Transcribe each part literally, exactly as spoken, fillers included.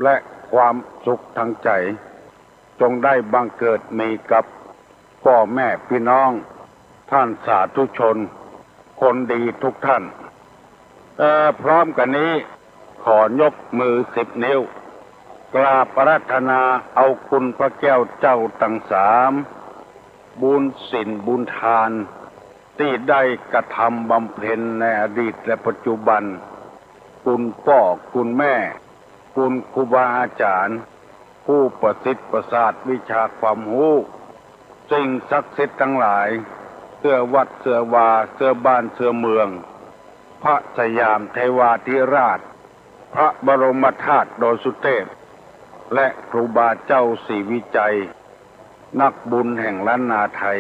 และความสุขทางใจ๋ จงได้บังเกิดมีกับป้อแม่ปี้น้อง ท่านสาธุชน คนดีทุกท่าน เอ่อ พร้อมกั๋นนี้ ขอยกมือสิบนิ้ว กราบอาราธนาเอาคุณพระแก้วเจ้าตังสาม บุญศีลบุญทาน ตี้ได้กระทำบำเพ็ญในอดีตและปัจจุบัน คุณป้อคุณแม่ คุณครูบาอาจ๋ารย์ ผู้ประสิทธิ์ประสาทวิชาความฮู้ สิ่งศักดิ์สิทธิ์ตังหลาย เสื้อวัดเสื้อวา เสื้อบ้านเสื้อเมือง พระสยามเทวาธิราช พระบรมธาตุดอยสุเทพ และครูบาเจ้าศรีวิชัย นักบุญแห่งล้านนาไทย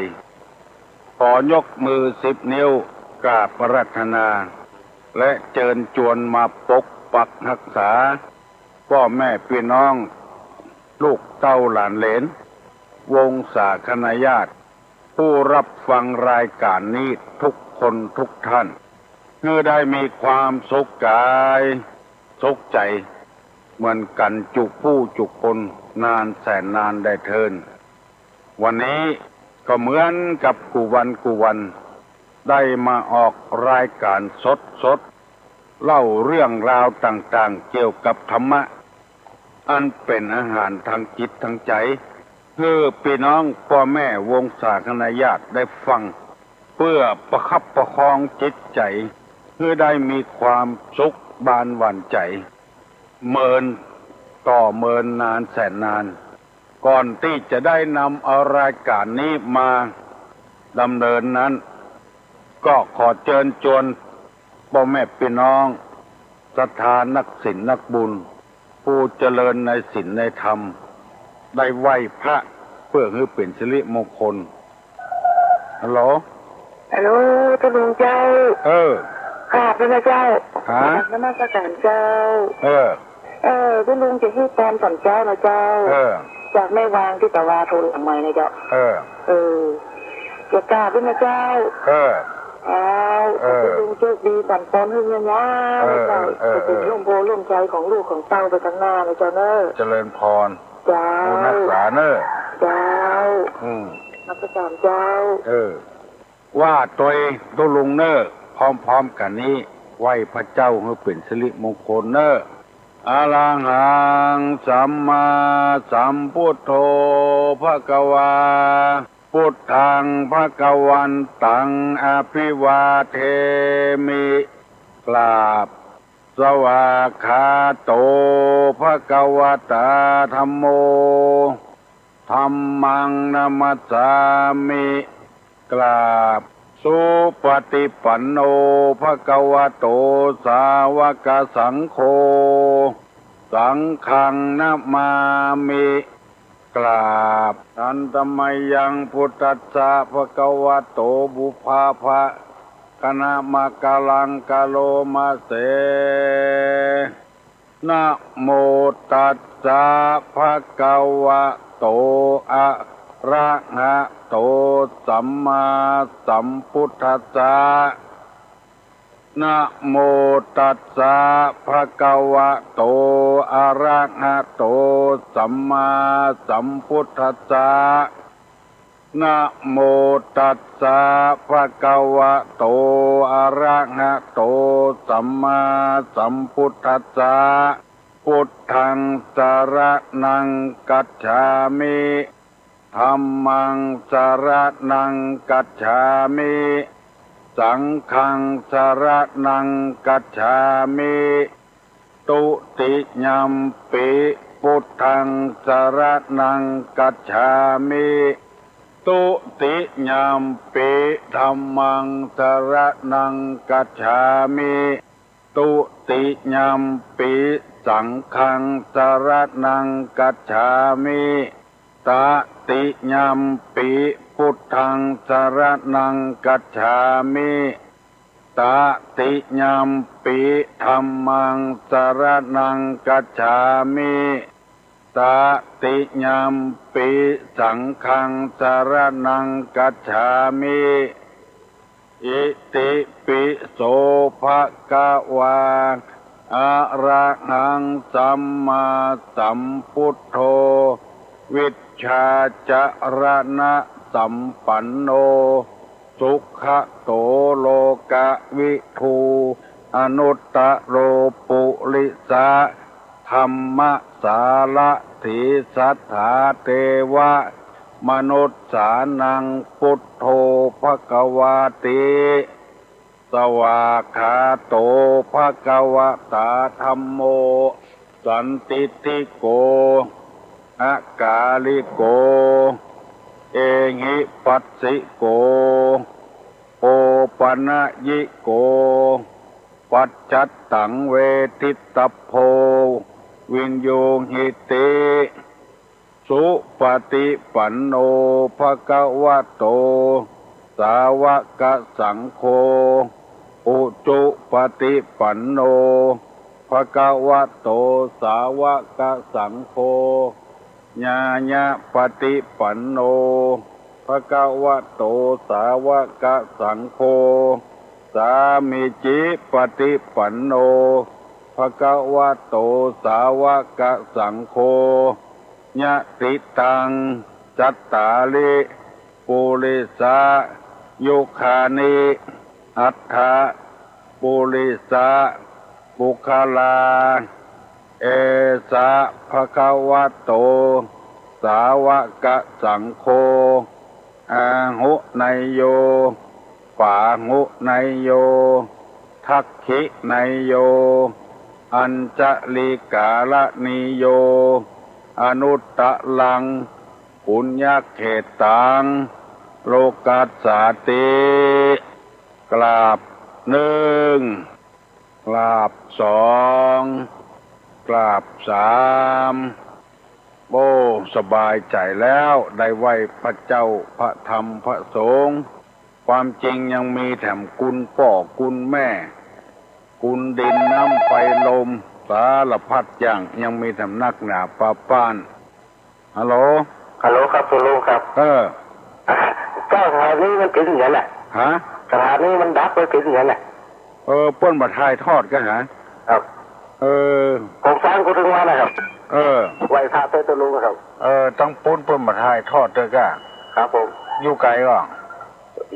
ขอยกมือสิบนิ้วกราบอาราธนา และเจิญจวนมาปกปักฮักษา ป้อแม่ปี้น้อง ลูกเต้าหลานเหลน วงศาคณาญาติ ผู้รับฟังรายการนี้ทุกคนทุกท่าน หื้อได้มีความสุขก๋าย สุขใจ๋ เหมือนกั๋นจุผู้จุคน นานแสนนานได้เทิน วันนี้ก็เหมือนกับกู้วันกู้วัน ได้มาออกรายการสดๆ เล่าเรื่องราวต่างๆ เกี่ยวกับธรรมะ อันเป๋นอาหารทางจิตทางใจ๋ หื้อปี้น้องป้อแม่วงศาคณาญาติได้ฟัง เพื่อประคับประคองจิตใจ๋ หื้อได้มีความสุขบานหวั่นใจ๋ เมินต่อเมินนานแสนนาน ก่อนตี้จะได้นำเอารายการนี้มาดำเนินนั้น ก็ขอเจิญจวนป้อแม่ปี้น้อง ศรัทธานักศีลนักบุญ ผู้เจริญในศีลในธรรม ได้ไหว้พระเพื่อหื้อเป๋นสิริมงคล ฮัลโหล ฮัลโหล ตุ๊ลุงเจ้า เออ ค่ะ พระเจ้า ฮะ นมัสการเจ้า เออ เออ ตุ๊ลุงจะหื้อปอนต๋อนเจ๊านะเจ้า เออ จากแม่วางตี้ตะวาโทรหลังไมค์นะเจ้า เออ เออ จะกราบพระเจ้า เออ อ้าว เออ ตุ๊ลุงโชคดีสันปอนหื้อเงี้ยนะ เออ เจ้า เออ เออ จะเป๋นร่มโพธิ์ร่มไทรของลูกของเต้าไปข้างหน้านะเจ้าเนอะ เจริญพร เจ้า บุญฮักษาเนอะ เจ้า อืม นมัสการเจ้า เออ ว่าตวยตุ๊ลุงเนอะ พร้อมๆ กั๋นนี้ ไหว้พระเจ้าหื้อเป๋นสิริมงคลเนอะ อะระหัง สัมมาสัมพุทโธ ภะคะวา พุทธัง ภะคะวันตัง อะภิวาเทมิ กราบ สวากขาโต ภะคะวะตา ธัมโม ธัมมัง นะมัสสามิ กราบ สุปะติปันโน ภะคะวะโต สาวกสังโฆ สังฆัง นะมามิ กราบ หันตะมะยัง พุทธัสสะ ภะคะวะโต ปุพพะ ภะคะนะมะกะลัง กะโรมะเส นะโมตัสสะ ภะคะวะโต อะระหะโต สัมมาสัมพุทธัสสะ นะโมตัสสะ ภะคะวะโต อะระหะโต สัมมาสัมพุทธัสสะ นะโมตัสสะ ภะคะวะโต อะระหะโต สัมมาสัมพุทธัสสะ พุทธัง สะระณัง กัจฉามิ ธัมมัง สะระณัง กัจฉามิ สังฆัง สะระณัง กัจฉามิ ตุติยัมปิ พุทธัง สะระณัง กัจฉามิ ตุติยัมปิ ธัมมัง สะระณัง กัจฉามิ ตุติยัมปิ สังฆัง สะระณัง กัจฉามิ ตะติยัมปิ พุทธัง สะระณัง กัจฉามิ ตะติยัมปิ ธัมมัง สะระณัง กัจฉามิ ตะติยัมปิ สังฆัง สะระณัง กัจฉามิ อิติปิโส ภะคะวา อะระหังสัมมาสัมพุทโธ วิชชาจรณะสัมปันโน สุขะโตโลกะวิทู อนุตตโรปุริสะธัมมสารถี สัทธาเตวะมนุสสานัง พุทโธภะคะวาติ สวากขาโตภะคะวะตา ธัมโม สันทิฏฐิโก อะกาลิโก เอหิปัสสิโก โอปะนะยิโก ปัจจัตตังเวทิตตะโพ วินยูหิติ สุปฏิปันโนภะคะวะโต สาวกสังโฆ อุจุปฏิปันโนภะคะวะโต สาวกสังโฆ ญาณปฏิปันโนภะคะวะโต สาวกสังโฆ สามีจิปฏิปันโนภะคะวะโต สาวกสังโฆ ยะติตัง จัตตาริ ปุริสายุคานิ อัฏฐะ ปุริสาปุคคลา เอสะภะคะวะโต สาวกสังโฆ อาหุเนยโย ปาหุเนยโย ทักขิเนยโย อัญชลีกาละนีโย อนุตตรัง ปุญญเขตตัง โลกัสสาติ กราบหนึ่ง กราบสอง กราบสาม โอ้ สบายใจ๋แล้ว ได้ไหว้พระเจ้า พระธรรม พระสงฆ์ ความจริงยังมีแถมกุลป้อกุลแม่ กุลดินน้ำไฟลม สารพัดอย่าง ยังมีแถมนักหนาปาป้าน ฮัลโหล ฮัลโหลครับ คุณลุงครับ เออ เจ้า สถานีมันปิดอย่างนั้นน่ะ ฮะ สถานีมันดับไปปิดอย่างนั้นน่ะ เออ เปิ้นบ่ถ่ายทอดกั๋นหา ครับ เออ ผมฟังกูถึงวันนะครับ เออ ไหว้พระเต้ยตะลุงครับ เออ ตังปู๊นเปิ้นบ่ถ่ายทอดเต๊อะก้า ครับผม อยู่ไก๋ก่อ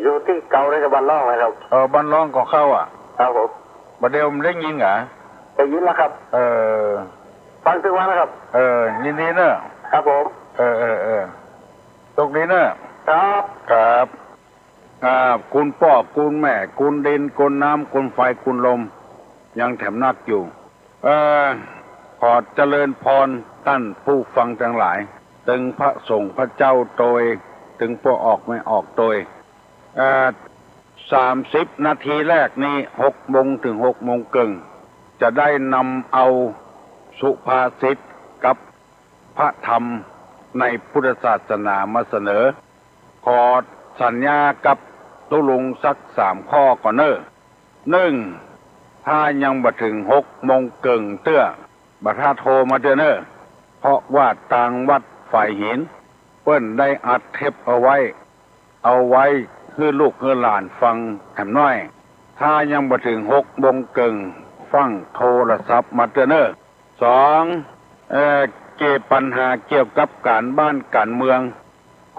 อยู่ตี้เก่าในบ้านร่องนะครับ เออ บ้านร่องก็เข้าอ่ะ ครับผม บ่าเดี่ยวมันได้ยินก๋า ได้ยินแล้วครับ เออ ฟังตึงวันนะครับ เออ ยินดีเนอะ ครับผม เออ เออ เออ โชคดีเนอะ ครับ ครับ อ่า กุลป้อกุลแม่ กุลดิน กุลน้ำ กุลไฟ กุลลม ยังแถมนักอยู่ เออ ขอเจริญพรต้านผู้ฟังตังหลาย ตึงพระสงฆ์พระเจ้าโตย ตึงป้อออกแม่ออกโตย เอ่อ สามสิบนาทีแรกนี้ หกโมงเถิงหกโมงเกิ่ง จะได้นำเอาสุภาษิตกับพระธรรมในพุทธศาสนามาเสนอ ขอสัญญากับตุ๊ลุงสักสามข้อก่อเน่อ นึ่ง ถ้ายังบ่เถิงหกโมงเกิ่งเตื้อ บ่าถ้าโทรมาเตื้อเน่อ เพราะว่าตางวัดฝายหิน เปิ้นได้อัดเทปเอาไว้ เอาไว้หื้อลูกหื้อหลานฟังแถมน้อย ถ้ายังบ่เถิงหกโมงเกิ่ง ฟั่งโทรศัพท์มาเตื้อเน่อ สอง เอ่อ เกี่ยวปัญหาเกี่ยวกับก๋านบ้านก๋านเมือง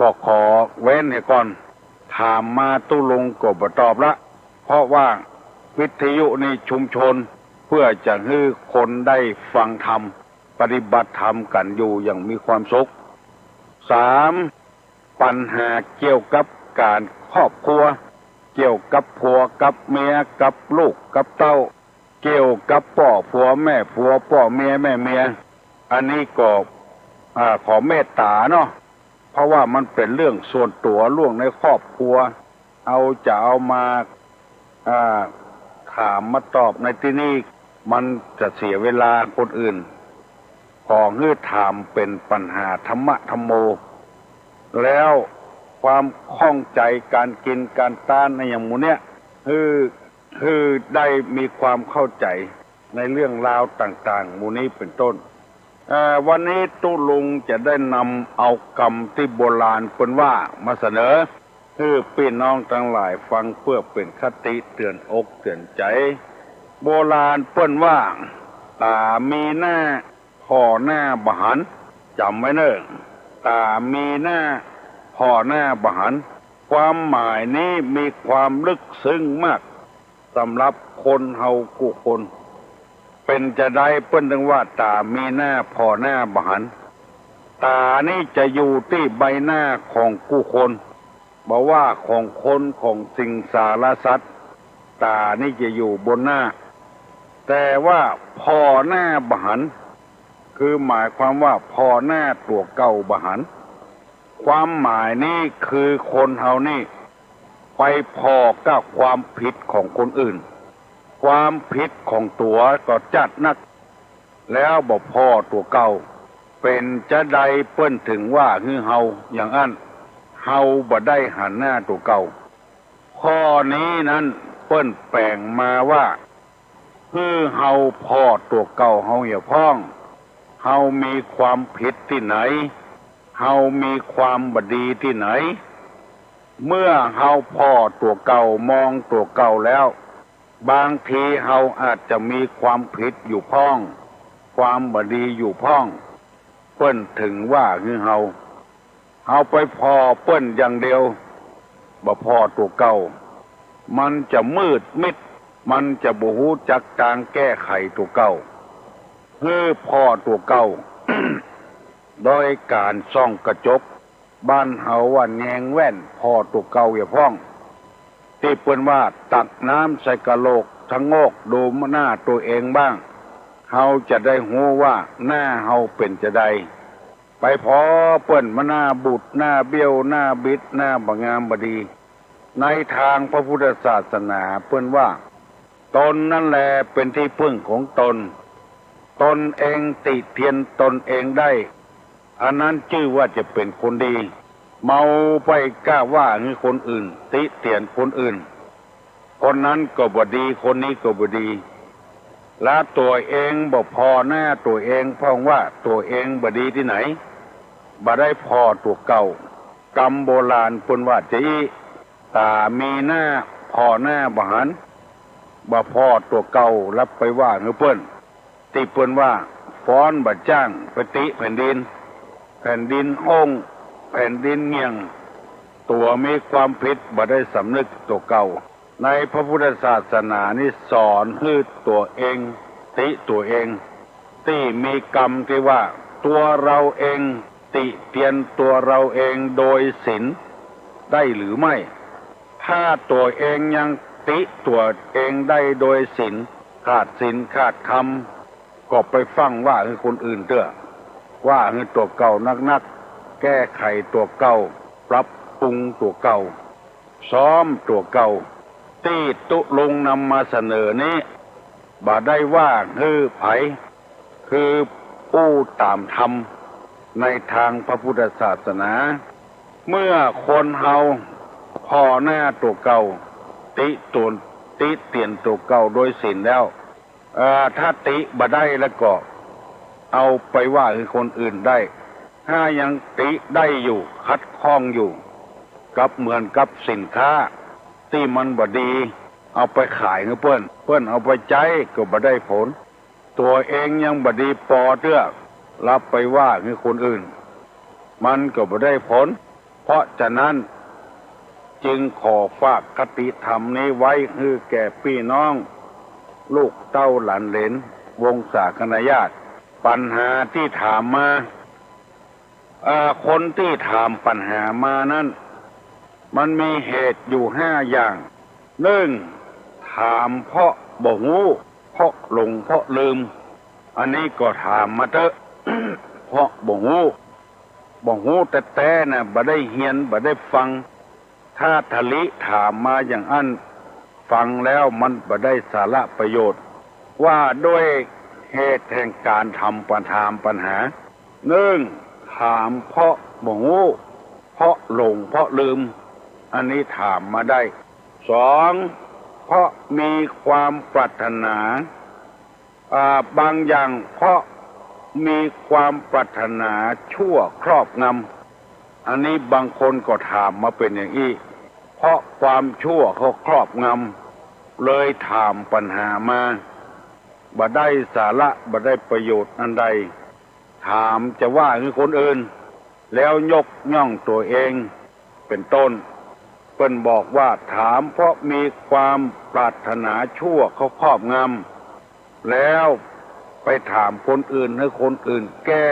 ก็ขอเว้นเหียก่อน ถามมาตุ๊ลุงก็บ่ตอบละ เพราะว่าวิทยุนี่ชุมชน เปื้อจะหื้อคนได้ฟังธรรม ปฏิบัติธรรมกั๋นอยู่อย่างมีความสุข สาม ปัญหาเกี่ยวกับก๋านครอบครัว เกี่ยวกับผัวกับเมีย กับลูกกับเต้า เกี่ยวกับป้อผัวแม่ผัว ป้อเมียแม่เมีย อันนี้ก็ อ่า ขอเมตต๋าเนาะ เพราะว่ามันเป๋นเรื่องส่วนตั๋ว เรื่องในครอบครัว เอาจะเอามา อ่า ถามมาตอบในตี้นี่ มันจะเสียเวลาคนอื่น ขอหื้อถามเป๋นปัญหาธรรมะธรรมโม แล้วความข้องใจ๋ก๋านกิ๋นก๋านตานอะหยังหมู่เนี้ย หื้อ หื้อได้มีความเข้าใจ๋ในเรื่องราวต่างๆ หมู่นี้เป๋นต้น เอ่อ วันนี้ตุ๊ลุงจะได้นำเอากำตี้โบราณเปิ้นว่ามาเสนอ หื้อปี้น้องตังหลายฟังเปื้อเป๋นคติเตื๋อนอกเตื๋อนใจ๋ โบราณเปิ้นว่า ต๋ามีหน้าผ่อหน้าบ่หัน จ๋ำไว้เน่อ ต๋ามีหน้าผ่อหน้าบ่หัน ความหมายนี้มีความลึกซึ้งมาก สำหรับคนเฮากู้คน เป๋นจาใดเปิ้นจึงว่าต๋ามีหน้าผ่อหน้าบ่หัน ต๋านี้จะอยู่ตี้ใบหน้าของกู้คน บ่ว่าของคนของสิงสารสัตว์ ต๋านี้จะอยู่บนหน้า แต่ว่าผ่อหน้าบ่หัน คือหมายความว่าผ่อหน้าตั๋วเก่าบ่หัน ความหมายนี้คือคนเฮานี่ไปผ่อกับความผิดของคนอื่น ความผิดของตั๋วก็จัดนัก แล้วบ่ผ่อตั๋วเก่า เป๋นจาใดเปิ้นถึงว่าหื้อเฮาอย่างอั้น เฮาบ่ได้หันหน้าตั๋วเก่า ข้อนี้นั้นเปิ้นแป๋งมาว่า หื้อเฮาผ่อตั๋วเก่าเฮาเหียพ่อง เฮามีความผิดตี้ไหน เฮามีความบ่ดีตี้ไหน เมื่อเฮาผ่อตั๋วเก่ามองตั๋วเก่าแล้ว บางทีเฮาอาจจะมีความผิดอยู่พ่อง ความบ่ดีอยู่พ่อง เปิ้นถึงว่าหื้อเฮา เฮาไปผ่อเปิ้นอย่างเดียว บ่ผ่อตั๋วเก่า มันจะมืดมิด มันจะบ่ฮู้จักตางแก้ไขตั๋วเก่า หื้อผ่อตั๋วเก่า โดยก๋านส่องกระจก บ้านเฮาว่าแงงแว่น ผ่อตั๋วเก่าเหียพ่อง ตี้เปิ้นว่าตักน้ำใส่กะโหลก ชะโงกดูหน้าตั๋วเองบ้าง เฮาจะได้ฮู้ว่าหน้าเฮาเป๋นจาใด ไปผ่อเปิ้นมาหน้าบูด หน้าเบี้ยว หน้าบิด หน้าบ่งามบ่ดี ในตางพระพุทธศาสนาเปิ้นว่า ตนนั่นแลเป๋นตี้เปิ้งของตน ตนเองติเตียนตนเองได้ อันนั้นจื้อว่าจะเป๋นคนดี เฮาไปก้าว่าหื้อคนอื่น ติเตียนคนอื่น คนนั้นก็บ่ดี คนนี้ก็บ่ดี และตั๋วเองบ่ผ่อหน้าตั๋วเองพ่องว่าตั๋วเองบ่ดีตี้ไหน บ่ได้ผ่อตั๋วเก่า กำโบราณเปิ้นว่าจาอี้ ต๋ามีหน้าผ่อหน้าบ่หัน บ่ผ่อตั๋วเก่าแล้วไปว่าหื้อเปิ้น ตี้เปิ้นว่าฟ้อนบ่จ้างไปติแผ่นดิน แผ่นดินอ้ง แผ่นดินเงี่ยง ตั๋วมีความผิดบ่ได้สำนึกตั๋วเก่า ในพระพุทธศาสนานี้สอนหื้อตั๋วเอง ติตั๋วเอง ตี้มีกำตี้ว่าตั๋วเฮาเอง ติเตียนตั๋วเฮาเองโดยศีลได้หรือไม่ ถ้าตั๋วเองยังติตั๋วเองได้โดยศีล ขาดศีลขาดธรรม ก็ไปฟั่งว่าหื้อคนอื่นเต๊อะ ว่าหื้อตั๋วเก่านักๆ แก้ไขตั๋วเก่า ปรับปรุงตั๋วเก่า ซ่อมตั๋วเก่า ตี้ตุ๊ลุงนำมาเสนอนี้ บ่ได้ว่าหื้อใผ คืออู้ต๋ามธรรมในตางพระพุทธศาสนา เมื่อคนเฮาผ่อหน้าตั๋วเก่า ติตน ติเตียนตั๋วเก่าโดยศีลแล้ว เอ่อ ถ้าติบ่ได้แล้วก็เอาไปว่าหื้อคนอื่นได้ ถ้ายังติได้อยู่ ขัดข้องอยู่ กับเหมือนกับสินค้าตี้มันบ่ดี เอาไปขายหื้อเปิ้น เปิ้นเอาไปใจ๊ก็บ่ได้ผล ตั๋วเองยังบ่ดีปอเตื้อ แล้วไปว่าหื้อคนอื่น มันก็บ่ได้ผล เพราะฉะนั้น จึงขอฝากคติธรรมนี้ไว้หื้อแก่ปี้น้อง ลูกเต้าหลานเหลน วงศาคณาญาติ ปัญหาตี้ถามมา เอ่อ คนตี้ถามปัญหามานั้น มันมีเหตุอยู่ห้าอย่าง นึ่ง ถามเพราะบ่ฮู้ เพราะหลง เพราะลืม อันนี้ก็ถามมาเต๊อะ เพราะบ่ฮู้ บ่ฮู้แต๊ๆ น่ะ บ่ได้เฮียน บ่ได้ฟัง ถ้าทะลิถามมาอย่างอั้น ฟังแล้วมันบ่ได้สาระประโยชน์ ว่าด้วยเหตุแห่งก๋านถามปัญ ถามปัญหา นึ่ง ถามเพราะบ่ฮู้ เพราะหลง เพราะลืม อันนี้ถามมาได้ สอง เพราะมีความปรารถนา อ่า บางอย่าง เพราะมีความปรารถนาชั่วครอบงำ อันนี้บางคนก็ถามมาเป๋นอย่างอี้ เพราะความชั่วเขาครอบงำ เลยถามปัญหามา บ่ได้สาระ บ่ได้ประโยชน์อันใด ถามจะว่าหื้อคนอื่น แล้วยกย่องตั๋วเอง เป๋นต้น เปิ้นบอกว่าถามเพราะมีความปรารถนาชั่วเข้าครอบงำ แล้วไปถามคนอื่นหื้อคนอื่นแก้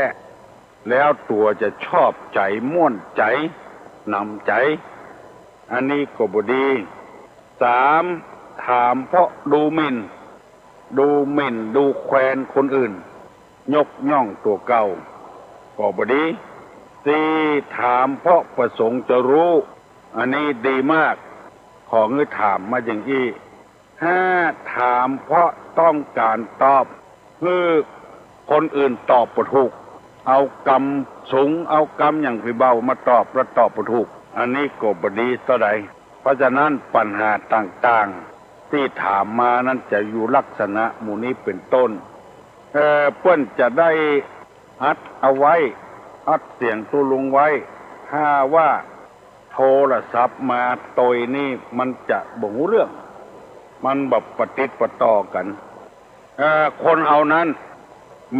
แล้วตั๋วจะชอบใจ๋ ม่วนใจ๋ หนำใจ๋ อันนี้ก็บ่ดี สาม ถามเพราะดูหมิ่น ดูหมิ่นดูแควนคนอื่น ยกย่องตั๋วเก่า ก็บ่ดี สี่ ถามเพราะประสงค์จะฮู้ อันนี้ดีมาก ขอหื้อถามมาอย่างอี้ ห้า ถามเพราะต้องก๋านตอบ หื้อคนอื่นตอบบ่ถูก เอากำสูง เอากำหยังไปเบามาตอบ แล้วตอบบ่ถูก อันนี้ก็บ่ดีเต้าใด เพราะฉะนั้นปัญหาต่างๆ ตี้ถามมานั้นจะอยู่ลักษณะหมู่นี้เป๋นต้น เอ่อ เปิ้นจะได้อัดเอาไว้ อัดเสียงตุ๊ลุงไว้ ถ้าว่าโทรศัพท์มาตวยนี่มันจะบ่ฮู้เรื่อง มันบ่ปะติดปะต่อกั๋น เอ่อ คนเฮานั้น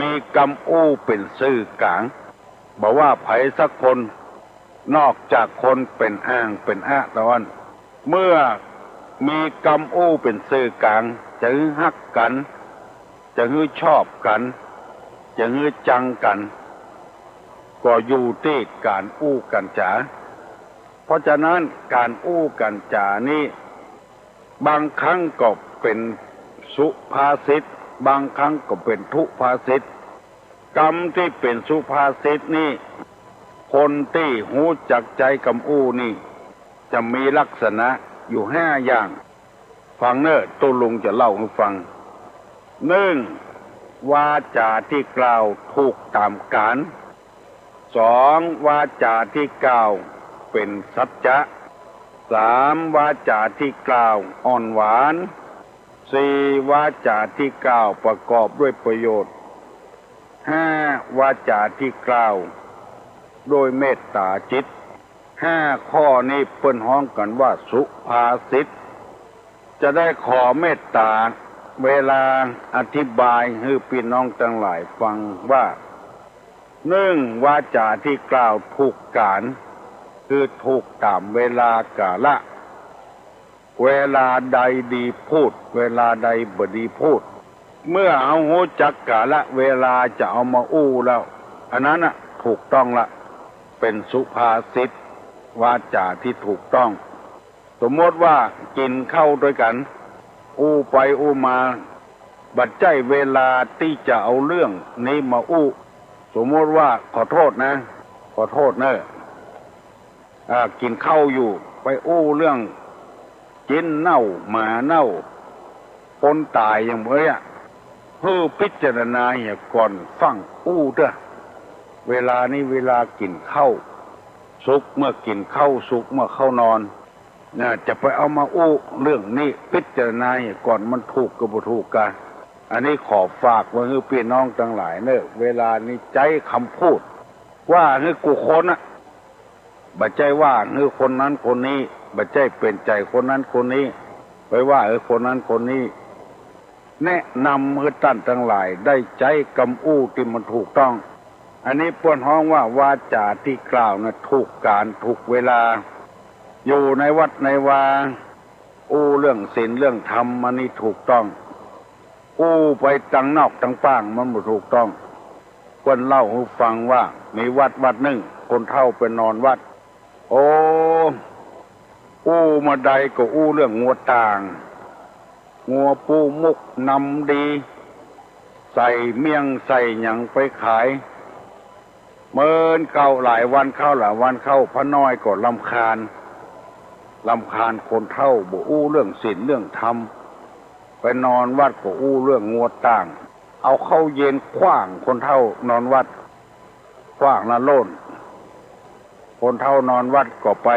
มีกำอู้เป๋นสื่อกลาง บ่ว่าใผสักคน นอกจากคนเป๋นอ่างเป๋นอะเต้าอั้น เมื่อมีกำอู้เป๋นสื่อกลาง จะหื้อฮักกั๋น จะหื้อชอบกั๋น จะหื้อจังกั๋น ก็อยู่ตี้ก๋านอู้ก๋านจ๋า เพราะฉะนั้นก๋านอู้ก๋านจ๋านี้ บางครั้งก็เป๋นสุภาษิต บางครั้งก็เป๋นทุภาษิต กำตี้เป๋นสุภาษิตนี่ คนตี้ฮู้จักใจ๊กำอู้นี่ จะมีลักษณะอยู่ห้าอย่าง ฟังเน่อ ตุ๊ลุงจะเล่าหื้อฟัง นึ่ง วาจ๋าตี้กล่าวถูกต๋ามกาล สอง วาจ๋าตี้กล่าวเป๋นสัจจะ สาม วาจ๋าตี้กล่าวอ่อนหวาน สี่ วาจ๋าตี้กล่าวประกอบด้วยประโยชน์ ห้า วาจ๋าตี้กล่าวด้วยเมตต๋าจิต ห้าข้อนี้เปิ้นฮ้องกั๋นว่าสุภาษิต จะได้ขอเมตต๋า เวลาอธิบายหื้อปี้น้องตังหลายฟังว่า นึ่ง วาจ๋าตี้กล่าวถูกกาล คือถูกต๋ามเวลากาละ เวลาใดดีพูด เวลาใดบ่ดีพูด เมื่อเฮาฮู้จักกาละเวลาจะเอามาอู้แล้ว อันนั้นน่ะถูกต้องละ เป๋นสุภาษิต วาจ๋าตี้ถูกต้อง สมมติว่ากิ๋นข้าวตวยกั๋น อู้ไปอู้มา บ่ใจ้เวลาตี้จะเอาเรื่องนี้มาอู้ สมมติว่า ขอโทษนะ ขอโทษเน่อ อ่า กิ๋นข้าวอยู่ ไปอู้เรื่องจิ๊นเน่า หมาเน่า คนต๋ายอย่างเบ้ยอะ หื้อพิจารณาเหียก่อนฟั่งอู้เต๊อะ เวลานี้เวลากิ๋นข้าวสุก เมื่อกิ๋นข้าวสุก เมื่อเข้านอน น่ะ จะไปเอามาอู้เรื่องนี้ พิจารณาเหียก่อนมันถูกกาบ่ถูกกา อันนี้ขอฝากไว้หื้อปี้น้องตังหลายเน่อ เวลานี้ใจ๊กำพูด ว่าหื้อกู้คนน่ะ บ่ใจ้ว่าหื้อคนนั้นคนนี้ บ่ใจ้เป๋นใจ๋คนนั้นคนนี้ ไปว่าหื้อคนนั้นคนนี้ แนะนำหื้อต้านตังหลายได้ใจ๊กำอู้ตี้มันถูกต้อง อันนี้เปิ้นฮ้องว่าวาจ๋าตี้กล่าวน่ะถูกกาลถูกเวลา อยู่ในวัดในวา อู้เรื่องศีลเรื่องธรรม อันนี้ถูกต้อง อู้ไปตังนอกตังป้างมันบ่ถูกต้อง เปิ้นเล่าหื้อฟังว่ามีวัดวัดนึ่ง คนเฒ่าไปนอนวัด โอ้ อู้เมื่อใดก็อู้เรื่องงัวต่าง งัวปูมุกนำดี ใส่เมี่ยงใส่หยังไปขาย เมินเข้าหลายวันเข้าหลายวันเข้า ป้าน้อยก็รำคาญ รำคาญคนเฒ่าบ่อู้เรื่องศีลเรื่องธรรม ไปนอนวัดก็อู้เรื่องงัวต่าง เอาข้าวเย็นขว้างคนเฒ่านอนวัด ขว้างละโล่น คนเฒ่านอนวัดก็ไป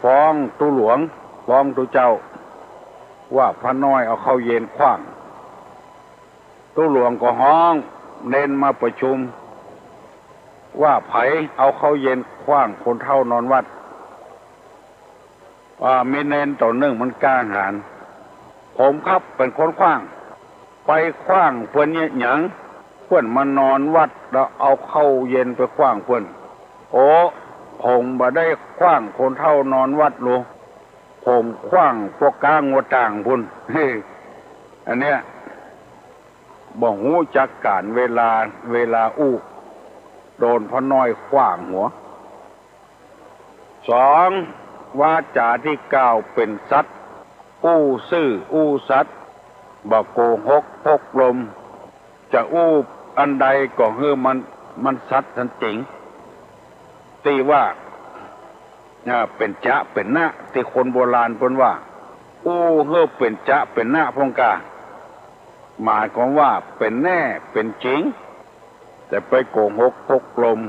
ฟ้องตุ๊หลวง ฟ้องตุ๊เจ้า ว่าป้าน้อยเอาข้าวเย็นขว้าง ตุ๊หลวงก็ฮ้องเณรมาประชุม ว่าใผเอาข้าวเย็นขว้างคนเฒ่านอนวัด ว่ามีเณรต๋นนึ่งมันกล้าหาญ ผมครับเป๋นคนขว้าง ไปขว้างเปิ้นเยียะหยัง เปิ้นมานอนวัด แล้วเอาข้าวเย็นไปขว้างเปิ้น โอ้ ผมบ่ได้ขว้างคนเฒ่านอนวัดโล ผมขว้างป้อก๊างวัวต่างปุ้น อันเนี้ย บ่ฮู้จักก๋าลเวลา เวลาอู้ โดนพ่อน้อยขว้างหัว สอง วาจ๋าตี้กล่าวเป๋นสัตย์ อู้ซื่ออู้สัตย์ บ่โกหกพกลม จะอู้อันใดก็หื้อมัน มันสัตย์มันจริง ตี้ว่า อ่า เป๋นจ๊ะเป๋นนะ ตี้คนโบราณเปิ้นว่า อู้หื้อเป๋นจ๊ะเป๋นนะพ่องกา หมายความว่าเป๋นแน่เป๋นจริง จะไปโกหกพกลม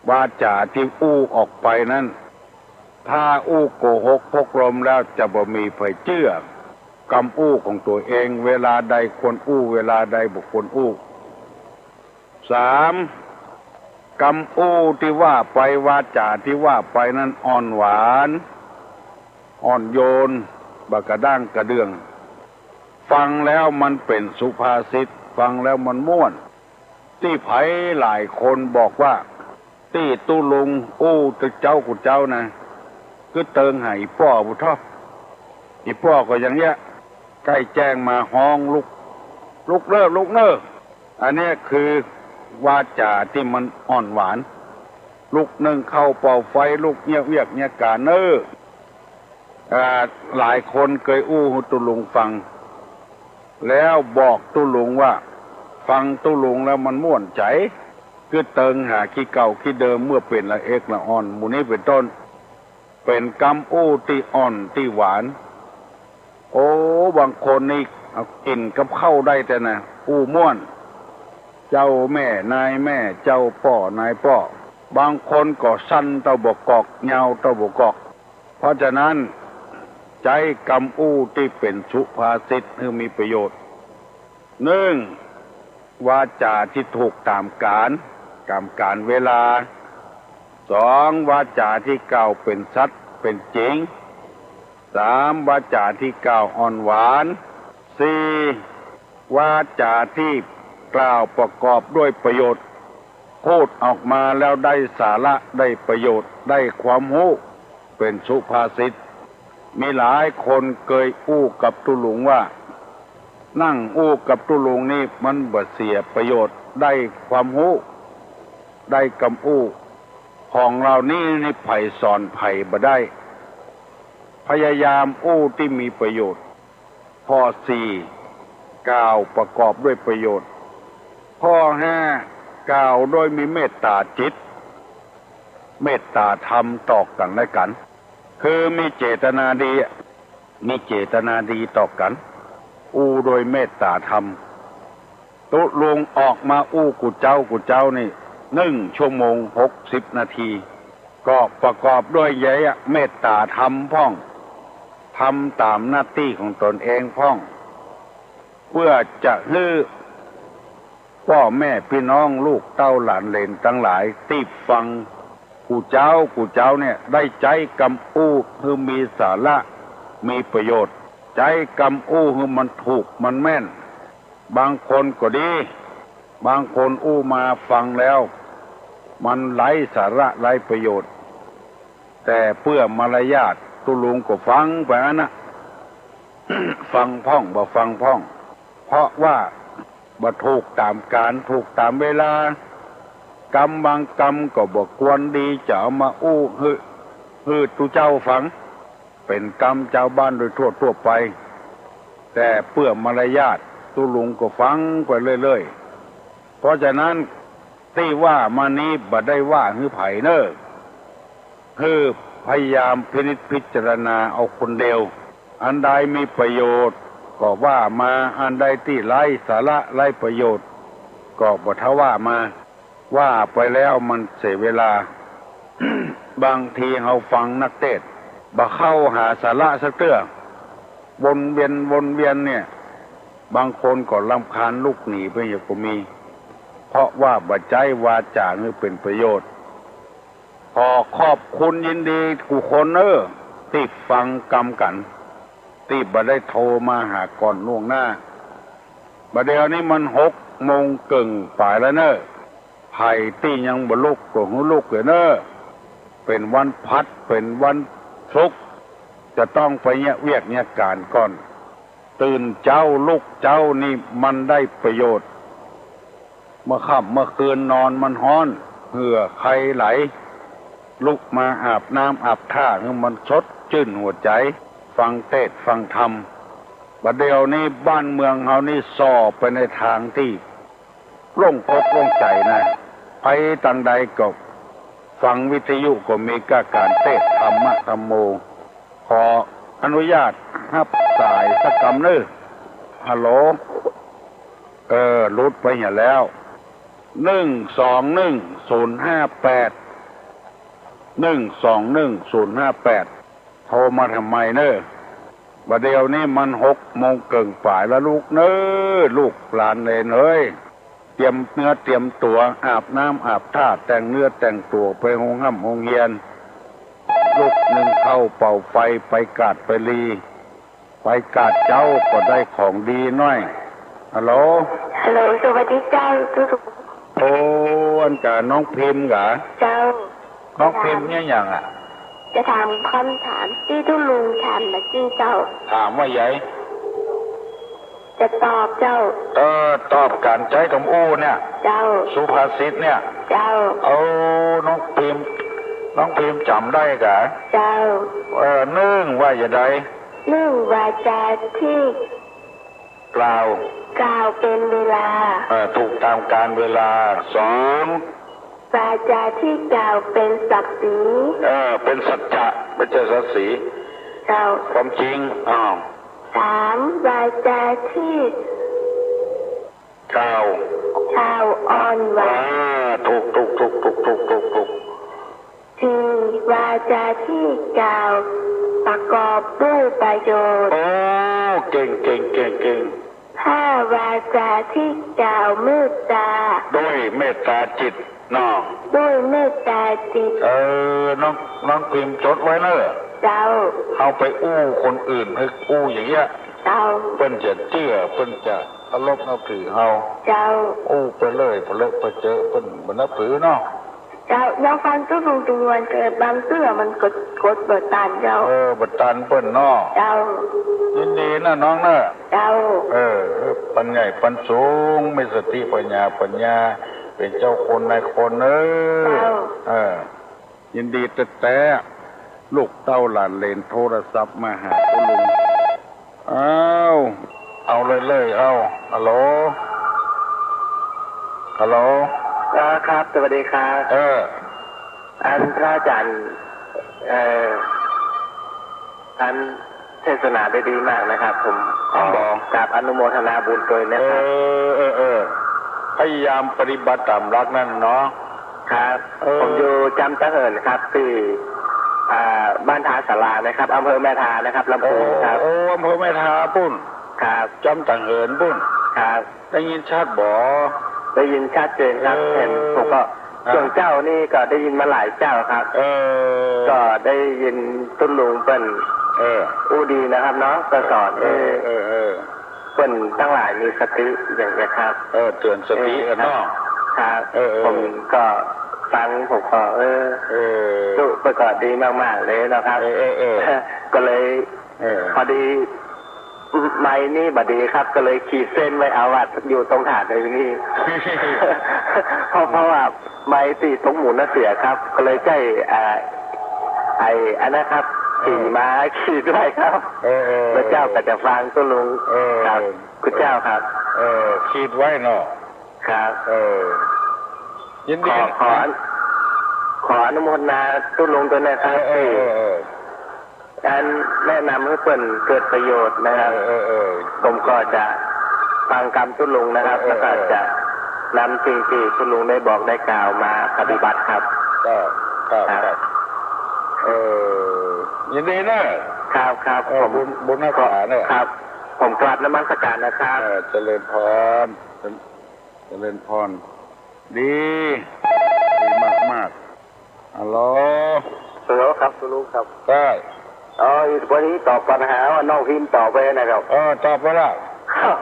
วาจ๋าตี้อู้ออกไปนั้น ถ้าอู้โกหกพกลมแล้วจะบ่มีใผเจื้อ กำอู้ของตั๋วเอง เวลาใดควรอู้ เวลาใดบ่ควรอู้ สาม กำอู้ตี้ว่าไป วาจ๋าตี้ว่าไปนั้นอ่อนหวาน อ่อนโยน บ่กระด้างกระเดื่อง ฟังแล้วมันเป๋นสุภาษิต ฟังแล้วมันม่วน ตี้ใผหลายคนบอกว่า ตี้ตุ๊ลุงอู้ตึกเจ๊ากูเจ๊านะ กึ๊ดเติงหาอี่ป้อปุ้นเถาะ อี่ป้อก็ยังเยียะ ใก้แจ้งมาฮ้องลุก ลุกเน่อ ลุกเน่อ อันเนี้ยคือวาจ๋าตี้มันอ่อนหวาน ลุกนึ่งข้าวเป่าไฟ ลุกเยียะเวียกเยียะก๋านเน่อ อ่า หลายคนเกยอู้หื้อตุ๊ลุงฟัง แล้วบอกตุ๊ลุงว่า ฟังตุ๊ลุงแล้วมันม่วนใจ๋ กึ๊ดเติงหาขี้เก่าขี้เดิมเมื่อเป๋นละเอ็กละอ่อน หมู่นี้เป๋นต้น เป๋นกำอู้ตี้อ่อนตี้หวาน โอ้ บางคนนี่เอากิ๋นกับข้าวได้แต๊นะ อู้ม่วน เจ้าแม่นายแม่ เจ้าป้อนายป้อ บางคนก็สั้นเต้าบ่กอก ยาวเต้าบ่กอก เพราะฉะนั้น ใจ๊กำอู้ตี้เป๋นสุภาษิตหื้อมีประโยชน์ นึ่ง วาจ๋าตี้ถูกต๋ามก๋าล ต๋ามก๋าลเวลา สอง วาจ๋าตี้กล่าวเป๋นสัตย์เป๋นจริง สาม วาจ๋าตี้กล่าวอ่อนหวาน สี่ วาจ๋าตี้กล่าวประกอบด้วยประโยชน์ พูดออกมาแล้วได้สาระ ได้ประโยชน์ ได้ความฮู้ เป๋นสุภาษิต มีหลายคนเกยอู้กับตุ๊ลุงว่า นั่งอู้กับตุ๊ลุงนี่มันบ่เสียประโยชน์ ได้ความฮู้ ได้กำอู้ ของเหล่านี้นี่ใผสอนใผบ่ได้ พยายามอู้ตี้มีประโยชน์ ข้อสี่ กล่าวประกอบด้วยประโยชน์ ข้อห้า กล่าวโดยมีเมตต๋าจิต เมตต๋าธรรมต่อกั๋นและกั๋น คือมีเจตนาดี มีเจตนาดีต่อกั๋น อู้โดยเมตต๋าธรรม ตุ๊ลุงออกมาอู้กูเจ๊ากูเจ๊านี่ นึ่งชั่วโมงหกสิบนาที ก็ประกอบด้วยเยียะเมตต๋าธรรมพ่อง ทำต๋ามหน้าตี้ของตนเองพ่อง เปื้อจะหื้อป้อแม่ปี้น้องลูกเต้าหลานเหลนตังหลายตี้ฟังกูเจ๊ากูเจ๊าเนี่ย ได้ใจ๊กำอู้หื้อมีสาระ มีประโยชน์ ใจ๊กำอู้หื้อมันถูกมันแม่น บางคนก็ดี บางคนอู้มาฟังแล้ว มันไร้สาระไร้ประโยชน์ แต่เปื้อมารยาทตุ๊ลุงก็ฟังไปอั้นนะ ฟังพ่องบ่ฟังพ่อง เพราะว่าบ่ถูกต๋ามก๋าล ถูกต๋ามเวลา กำบางกำก็บ่ควรดีจะเอามาอู้หื้อ หื้อตุ๊เจ้าฟัง เป๋นกำจาวบ้านโดยทั่วๆ ไป แต่เปื้อมารยาทตุ๊ลุงก็ฟังไปเรื่อยๆ เพราะฉะนั้นตี้ว่ามานี้บ่ได้ว่าหื้อใผเน่อ หื้อพยายามพินิจพิจารณาเอาคนเดียว อันใดมีประโยชน์ก็ว่ามา อันใดตี้ไร้สาระไร้ประโยชน์ก็บ่ถ้าว่ามา ว่าไปแล้วมันเสียเวลา บางทีเฮาฟังนักเตสน์ บ่เข้าหาสาระสักเตื้อ วนเวียนวนเวียนเนี่ย บางคนก็รำคาญลุกหนีไปเหียก็มี เพราะว่าบ่ใจ๊วาจ๋าหื้อเป๋นประโยชน์ ขอขอบคุณยินดีกู้คนเน่อ ตี้ฟังกำกั๋น ตี้บ่ได้โทรมาหาก่อนล่วงหน้า บ่าเดี่ยวนี้มันหกโมงเกิ่งป๋ายแล้วเน่อ ใผตี้ยังบ่ลุกก็หื้อลุกเน่อ เป๋นวันพัด เป๋นวันศุกร์ จะต้องไปเยียะเวียกเยียะก๋านก่อน ตื่นเจ๊าลุกเจ๊านี่มันได้ประโยชน์ เมื่อค่ำเมื่อคืนนอนมันฮ้อน เหื่อใคไหล ลุกมาอาบน้ำอาบท่าหื้อมันสดจื้นหัวใจ๋ ฟังเตสน์ฟังธรรม บ่าเดี่ยวนี้บ้านเมืองเฮานี่ส่อไปในตางตี้โล่งอกโล่งใจ๋นะ ไปตางใดก็ฟังวิทยุก็มีก้าก๋านเตสน์ธรรมะธัมโม ขออนุญาตฮับสายสักกำเน่อ ฮัลโหล เออ หลุดไปเหียแล้ว หนึ่งสองหนึ่งศูนย์ห้าแปด หนึ่งสองหนึ่งศูนย์ห้าแปด โทรมาทำไมเน่อ บ่าเดี่ยวนี้มันหกโมงเกิ่งป๋ายแล้วลูกเน่อ ลูกหลานเหลนเฮ้ย เตรียมเนื้อเตรียมตั๋ว อาบน้ำอาบท่า แต่งเนื้อแต่งตั๋ว ไปโฮงฮ่ำโฮงเฮียน ลุกนึ่งข้าวเป่าไฟ ไปกาดไปลี ไปกาดเจ๊าก็ได้ของดีหน้อย ฮัลโหล ฮัลโหล สวัสดีเจ้า ตุ๊ลุง โอ้ อันกาน้องพิมพ์กา เจ้า น้องพิมพ์เนี่ยหยังอะ จะถามคำถามตี้ตุ๊ลุงถามเมื่อกี้เจ้า ถามว่าไง จะตอบเจ้า เออ ตอบก๋านใจ๊กำอู้เนี่ย เจ้า สุภาษิตเนี่ย เจ้า เอา น้องพิมพ์ น้องพิมพ์จ๋ำได้กา เจ้า เออ นึ่งว่าจะใด นึ่ง วาจาตี้ กล่าว กล่าวเป๋นเวลา เออ ถูกต๋ามกาลเวลา สอง วาจาตี้กล่าวเป๋นศักดิ์ศรี เออ เป๋นสัจจะ บ่ใจ้ศักดิ์ศรี เจ้า ความจริง อ้าว สาม วาจาตี้ กล่าว กล่าวอ่อนหวาน อ่า ถูก ถูก สี่ วาจาตี้กล่าวประกอบด้วยประโยชน์ โอ้ เก่ง เก่ง เก่ง เก่ง ห้า วาจาตี้กล่าวเมตตา ด้วยเมตตาจิตเนาะ ด้วยเมตตาจิต เออ น้อง น้องพิมพ์จดไว้เน่อ เจ้า เฮาไปอู้คนอื่น ไปอู้อย่างเงี้ย เจ้า เปิ้นจะเจื้อ เปิ้นจะเคารพนับถือเฮา เจ้า อู้ไปเลย เผลอไปเจอเปิ้นบ่นับถือเนาะ เจ้า ยังฟังตุ๊ลุงตุ๊ลุงวันเกิดบางเตื้อมันกด กดบ่ตันเจ้า เออ บ่ตันเปิ้นเนาะ เจ้า ยินดีนะน้องเนอะ เจ้า เออ ปัญใหญ่ปัญสูง มีสติปัญญาปัญญา เป๋นเจ้าคนนายคนเออ เจ้า เออ ยินดีแต๊ๆ ลูกเต้าหลานเหลนโทรศัพท์มาหาตุ๊ลุง อ้าว เอาเลยเลย เอา ฮัลโหล ฮัลโหล อ่า ครับ สวัสดีครับ เออ อันพระอาจารย์ เอ่อ อันเทศนาได้ดีมากนะครับ ผม อ๋อ ขอกราบอนุโมทนาบุญด้วยนะครับ เออ เออ เออ พยายามปฏิบัติต๋ามหลักนั้นเนาะ ครับ เออ ผมอยู่จำตะเหินครับ ตี้ อ่า บ้านทาสารานะครับ อำเภอแม่ทานะครับ ลำพูนครับ โอ้ โอ้ อำเภอแม่ทาปู้น ครับ จำตะเหินปู้น ครับ ได้ยินชัดบ่ ได้ยินชัดเจนครับ เออ เห็น ผมก็ อ่า ช่วงเจ๊านี่ก็ได้ยินมาหลายเจ๊าครับ เออ ก็ได้ยินตุ๊ลุงเปิ้น เออ อู้ดีนะครับเนาะ ก็สอน เออ ให้ เออ เออ เปิ้นตังหลายมีสติอย่างเงี้ยครับ เออ เตือนสติกันเนาะ ครับ เออ เออ ผมก็ฟัง ผมก็ เออ เออ ตุ๊ลุงเปิ้นก็ดีมากๆ เลยนะครับ เออ เออ เออ ก็เลย เออ พอดี ไมค์นี่บ่ดีครับ ก็เลยขีดเส้นไว้เอาว่าอยู่ตรงฐานไอ้นี่ เพราะ เพราะว่าไมค์ตี้ตรงหมุนน่ะเสียครับ ก็เลยใจ๊ อ่า ไอ้อันนะครับ เออ ขีดมาขีดไว้ครับ เออ เออ พระเจ้าก็จะฟังตุ๊ลุง เออ ครับ คุณเจ้าครับ เออ ขีดไว้เนาะ ครับ เออ ยินดี ขอ ขอ ขออนุโมทนาตุ๊ลุงด้วยนะครับ เออ เออ ที่ เออ เออ อันแนะนำหื้อเปิ้นเกิดประโยชน์นะครับ เออ เออ เออ ผมก็จะฟังกำตุ๊ลุงนะครับ เออ เออ แล้วก็จะนำสิ่งที่ตุ๊ลุงได้บอกได้กล่าวมาปฏิบัติครับ ครับ ครับ ครับ ครับ เออ ยินดีนะ ครับ ครับ เออ ผม บุญ บุญนักษาเนี่ย ครับ ผมกราบนมัสการนะครับ เออ เจริญพร เจริญพร ดี ดีมากๆ ฮัลโหล ฮัลโหลครับ ตุ๊ลุงครับ ใจ้ อ๋อ วันนี้ตอบปัญหาว่าน้องพิมพ์ตอบไปนะครับ เออ ตอบไปละ ครับ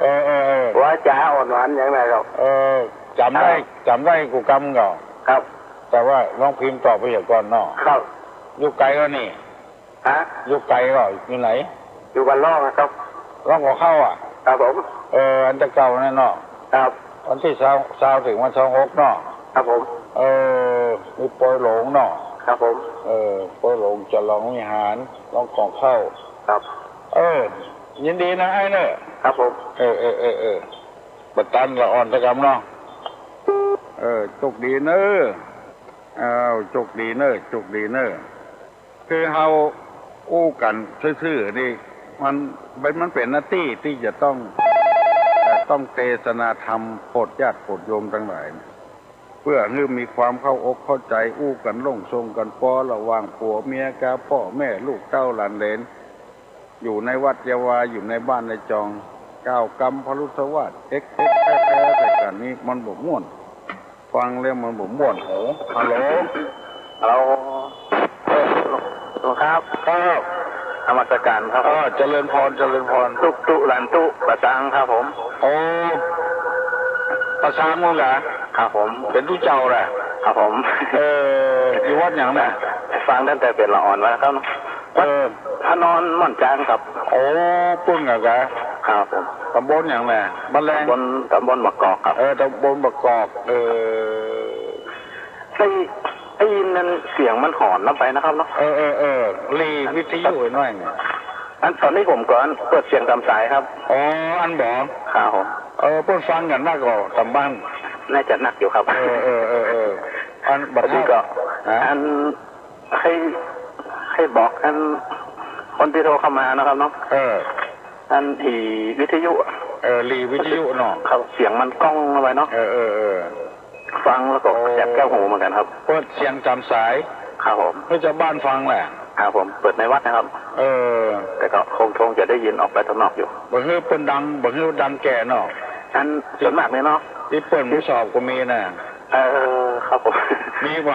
เออ เออ เออ ว่าจ๋าอ่อนหวานอย่างนั้นครับ เออ จ๋ำได้ ครับ จ๋ำได้กู้กำก่อ ครับ แต่ว่าลองพิมพ์ตอบไปเหียก่อนเนาะ ครับ อยู่ไก๋ก่อนี่ ฮะ อยู่ไก๋ก่อ อยู่ไหน อยู่บ้านร่องนะครับ ร่องหัวเข้าอะ ครับผม เออ อันแต่เก่านั่นเนาะ ครับ วันตี้ซาว ซาวเถิงวันตี้ซาวหกเนาะ ครับผม เออ มีปอยหลงเนาะ ครับผม เออ ปอยหลง จ๋ารองวิหาร ร่องกองเข้า ครับ เออ ยินดีนะไอ้เนอะ ครับผม เออ เออ เออ เออ บ่ตันละอ่อนตะกำเนาะ เออ โจคดีเนอะ อ้าว โจคดีเนอะ โจคดีเนอะ คือเฮาอู้กั๋นซื่อๆ นี่ มัน มันเป๋นหน้าตี้ตี้จะต้อง เอ่อ ต้องเตสนาธรรมโผดญาติโผดโยมตังหลาย เปื้อหื้อมีความเข้าอกเข้าใจ๋ อู้กั๋นโล่งส่งกั๋นปอ ระหว่างผัวเมียกับป้อแม่ลูกเต้าหลานเหลน อยู่ในวัดเยียะวา อยู่ในบ้านในจอง กล่าวกำพรุสวาท เอ็กเอ็กแอ๊แอ๊ ใส่กั๋นนี่ มันบ่ม่วน ฟังแล้วมันบ่ม่วนหู ฮัลโหล ฮัลโหล เออ หลวงครับ ครับ นมัสก๋านครับ เออ เจริญพร เจริญพร ตุ๊ตุ๊หลานตุ๊ ป่าซางครับผม โอ้ ป่าซางเหมือนกั๋น ครับผม เป๋นตุ๊เจ้าแหละ ครับผม เออ อยู่วัดหยังน่ะ ฟังตั้งแต่เป๋นละอ่อนมาแล้วครับ เออ วัดพระนอนม่อนจานครับ โอ้ ปู๊นเหมือนกั๋น ครับผม ต๋ำบลหยังน่ะ บ้านแลง ต๋ำบล ต๋ำบลบ่ากอกครับ เออ ต๋ำบลบ่ากอก เออ ได้ ได้ยินนั่นเสียงมันหอนลำไปนะครับเนาะ เออ เออ เออ หลีวิทยุไอ้น้อยนี่ อันต๋อนนี้ผมก็เปิดเสียงต๋ามสายครับ อ๋อ อันบ่ ครับผม เออ เปิ้นฟังกั๋นนักก่อต๋ามบ้าน น่าจะนักอยู่ครับ เออ เออ เออ เออ อันบ่ พอดีก็ ฮะ อัน หื้อ หื้อบอกอัน คนตี้โทรเข้ามานะครับเนาะ เออ อันอีวิทยุ เออ หลีวิทยุเนาะ ครับ เสียงมันก้องเข้าไปเนาะ เออ เออ เออ ฟังแล้วก็ โอ้ แสบแก้วหูเหมือนกั๋นครับ เปิดเสียงต๋ามสาย ครับผม หื้อจาวบ้านฟังแหละ ครับผม เปิดในวัดนะครับ เออ แต่ก็คง คงจะได้ยินออกไปตางนอกอยู่ บ่หื้อเปิ้นดัง บ่หื้อดังแก่เนาะ อันส่วนมากเนี่ยเนาะ ตี้เปิ้นบ่สอบก็มีน่ะ เออ ครับผม มีบ่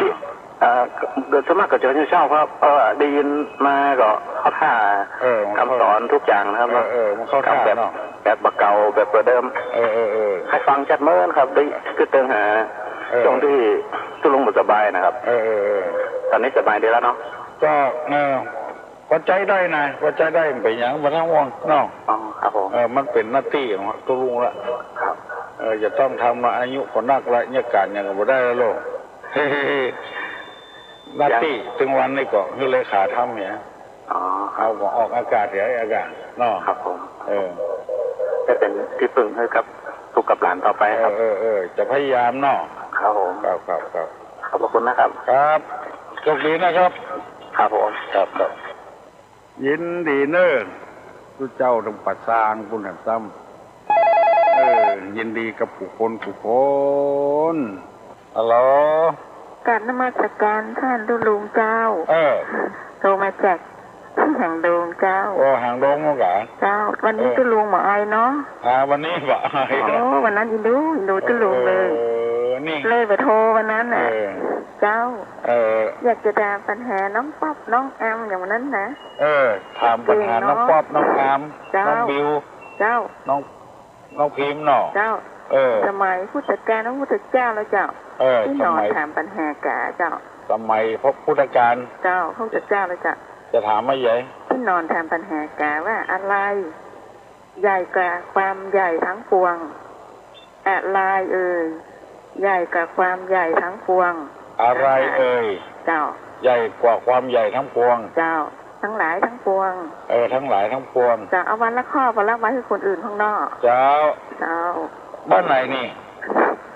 เอ่อ โดยส่วนมากก็จะเป็นเจ้าครับ เออ ได้ยินมาก็เข้าท่า เออ มันเข้า กำสอนทุกอย่างนะครับ เออ เออ มันเข้ากำแบบ ท่าเนาะ แบบบ่าเก่า แบบบ่าเดิม เออ เออ เออ หื้อฟังจัดเมินครับ ได้กึ๊ดเติงหา เออ ช่วงตี้ตุ๊ลุงบ่สบายนะครับ เออ เออ เออ ต๋อนนี้สบายดีแล้วเนาะ ก็ เออ ก็ใจ๊ได้นะ ก็ใจ๊ได้ บ่เป๋นหยัง บ่ต้องห่วงเนาะ อ๋อ ครับผม เออ มันเป๋นหน้าตี้ของตุ๊ลุงละ ครับ เออ จะต้องทำละ อายุก็นักละ เยียะก๋านหยังก็บ่ได้แล้วโลก หน้าตี้ ตึงวันนี้ก็หื้อเลขาทำเนี่ย อ๋อ เฮาก็ออกอากาศเหียอากาศเนาะ ครับผม เออ จะเป๋นตี้ปึ้งหื้อกับลูกกับหลานต่อไปครับ เออ เออ เออ จะพยายามเนาะ ครับผม ครับ ครับ ครับ ขอบพระคุณนะครับ ครับ โชคดีนะครับ ครับผม ครับ ครับ ยินดีเน้อ ตุ๊เจ้าตางป่าซางปู๊นหันซ้ำ เออ ยินดีกับกู้คนกู้คน ฮัลโหล กราบนมัสก๋านต้านตุ๊ลุงเจ้า เออ โทรมาจากหางดงเจ้า โอ้ หางดงเหมือนกั๋น เจ้า วันนี้ เออ ตุ๊ลุงบ่อายเนาะ อ่า วันนี้บ่อายเนาะ โอ้ วันนั้นอินดู อินดูตุ๊ลุงเลย เออ นี่ เลยบ่โทรวันนั้นน่ะ เออ เจ้า เออ อยากจะถามปัญหาน้องป๊อปน้องแอมอย่างวันนั้นนะ เออ ถามปัญหาน้องป๊อป น้องแอม เจ้า น้องบิว เจ้า น้อง น้องพิมเนาะ เจ้า เออ สมัยพุทธกาลพระพุทธเจ้าแล้วเจ้า เออ ตี้หนอน สมัย ถามปัญหากาเจ้า สมัยพระพุทธกาล เจ้า พระพุทธเจ้าแล้วเจ้า จะถามว่าไง ตี้หนอนถามปัญหากาว่าอะไรใหญ่กว่าความใหญ่ทั้งปวง อะไรเอ่ย ใหญ่กว่าความใหญ่ทั้งปวง อะไรเอ่ย เจ้า ใหญ่กว่าความใหญ่ทั้งปวง เจ้า ทั้งหลายทั้งปวง เออ ทั้งหลายทั้งปวง เจ้า เอาวันละข้อ วันละวัน หื้อคนอื่นข้างนอก เจ้า เจ้า บ้านไหนนี่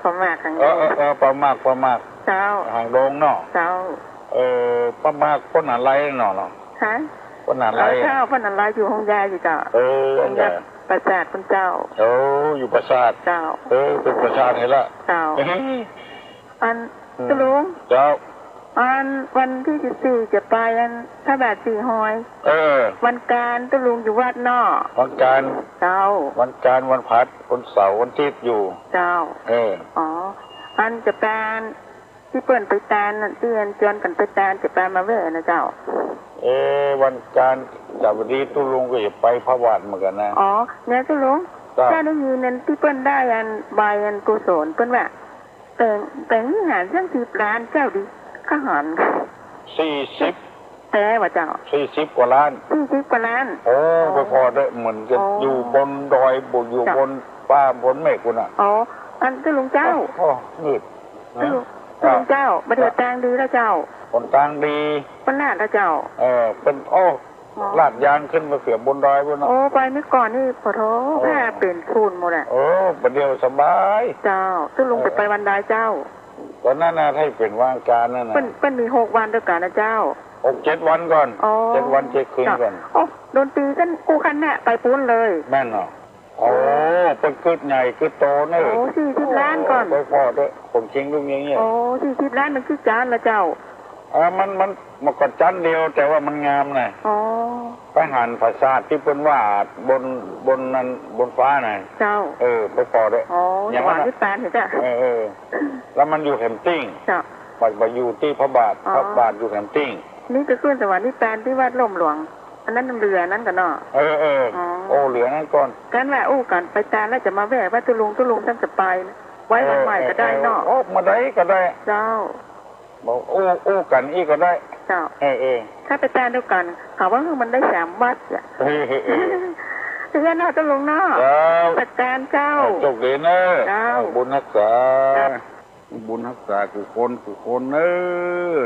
ป่ามากข้าง เออ เออ เออ ป่ามาก ป่ามาก เจ้า หางดงเนาะ เจ้า เออ ป่ามากป้นหาลัยเนาะ ฮะ ป้นหาลัย เออ เจ้า ป้นหาลัยอยู่ห้องยาอยู่เจ้า เออ ห้องยา ห้องยา ปราสาทคุณเจ้า โอ้ อยู่ปราสาท เจ้า เออ เป๋นปราสาทไงล่ะ เจ้า เฮ้ย อัน อืม ตุ๊ลุง เจ้า อันวันตี้สิบสี่จะไปอันพระบาทสีหอย เออ วันก๋านตุ๊ลุงอยู่วัดเนาะ วันก๋าน เจ้า วันก๋าน วันพฤหัส วันเสาร์ วันอาทิตย์อยู่ เจ้า เออ อ๋อ อันจะไป ตี้เปิ้นไปตานน่ะ ตี้อันจวนกั๋นไปตานจะไปมาแว่นะเจ้า เออ วันก๋าน แต่วันนี้ตุ๊ลุงก็จะไปพระบาทเหมือนกั๋นนะ อ๋อ เนี่ยตุ๊ลุง เจ้า เจ้าได้ยินอันตี้เปิ้นได้อันใบอันกุศล เปิ้นว่าแป๋ง แป๋งวิหารสักสิบล้าน เจ้าดี ข้าหัน สี่สิบ แป๋วะเจ้า สี่สิบกว่าล้าน สี่สิบกว่าล้าน โอ้ อ๋อ ไปผ่อได้เหมือนกัน อ๋อ อยู่บนดอย บ่ อยู่ เจ้า บนฟ้าบนเมฆปู๊นน่ะ อ๋อ อันเจ้าลุงเจ้า โอ้ โอ้ มืด เจ้าลุง นะ เจ้าลุงเจ้า บ่าเดี่ยวตางดีแล้วเจ้า หนตางดี เปิ้นลาดแล้วเจ้า เออ เปิ้น โอ้ อ๋อ ลาดยางขึ้นไปเสียบนดอยปู๊นเนาะ โอ้ ไปเมื่อก่อนนี่ โอ้โธ่ โอ้ ผ้าเป๋นฝุ่นหมดอะ เออ บ่าเดี่ยวสบาย เจ้า เจ้าลุง เออ ไป ไปวันใดเจ้า ตอนนั้นน่ะ ถ้าเป๋นวันอังคารนั่นน่ะ เปิ้น เปิ้นมีหกวันตวยกั๋นนะเจ้า หกเจ็ดวันก่อน อ๋อ เจ็ดวันเจ็ดคืนก่อน เจ้า โอ้ ดนตรีกั๋นกู้คันเนี่ย ไปปู๊นเลย แม่นเนาะ โอ้ เปิ้นกึ๊ดใหญ่กึ๊ดโตเน่อ โอ้ สี่สิบล้านก่อน โอ้ ไปผ่อเต๊อะ ผมเชียงลุงอย่างเงี้ย โอ้ สี่สิบล้านมันกี่จั๊นละเจ้า เออ มัน มัน มันก็จั๊นเดียว แต่ว่ามันงามน่ะ อ๋อ ไปหันปราสาทตี้เปิ้นว่าบน บนนั้น บนฟ้าน่ะ เจ้า เออ ไปผ่อเต๊อะ อ๋อ ยัง สวรรค์นิพพานเหรอเจ้า เออ เออ แล้วมันอยู่แหมติ้ง เจ้า บ่า บ่าอยู่ตี้พระบาท อ๋อ พระบาทอยู่แหมติ้ง นี่ก็ขึ้นสวรรค์นิพพานตี้วัดล่มหลวง อันนั้นเหลือนั้นก่อนเนาะ เออ เออ อ๋อ โอ้ เหลือนั้นก่อน กั๋นว่าอู้กั๋นไปตานแล้วจะมาแวะวัดเจ้าลุง เจ้าลุงต้านจะไป ไว้วันใหม่ก็ได้เนาะ เออ เออ โอ้ มาได้ก็ได้ เจ้า บอกอู้ อู้กั๋นอี้ก็ได้ เจ้า เออ เออ ถ้าไปตานเดียวกั๋น เขาว่ามันได้สามวัดอะ เออ เออ เออ เจ้าเนาะ เจ้าลุงเนาะ เจ้า ประการเจ้า เออ โชคดีเน่อ เจ้า เออ บุญฮักษา ครับ บุญฮักษากู้คนกู้คนเน่อ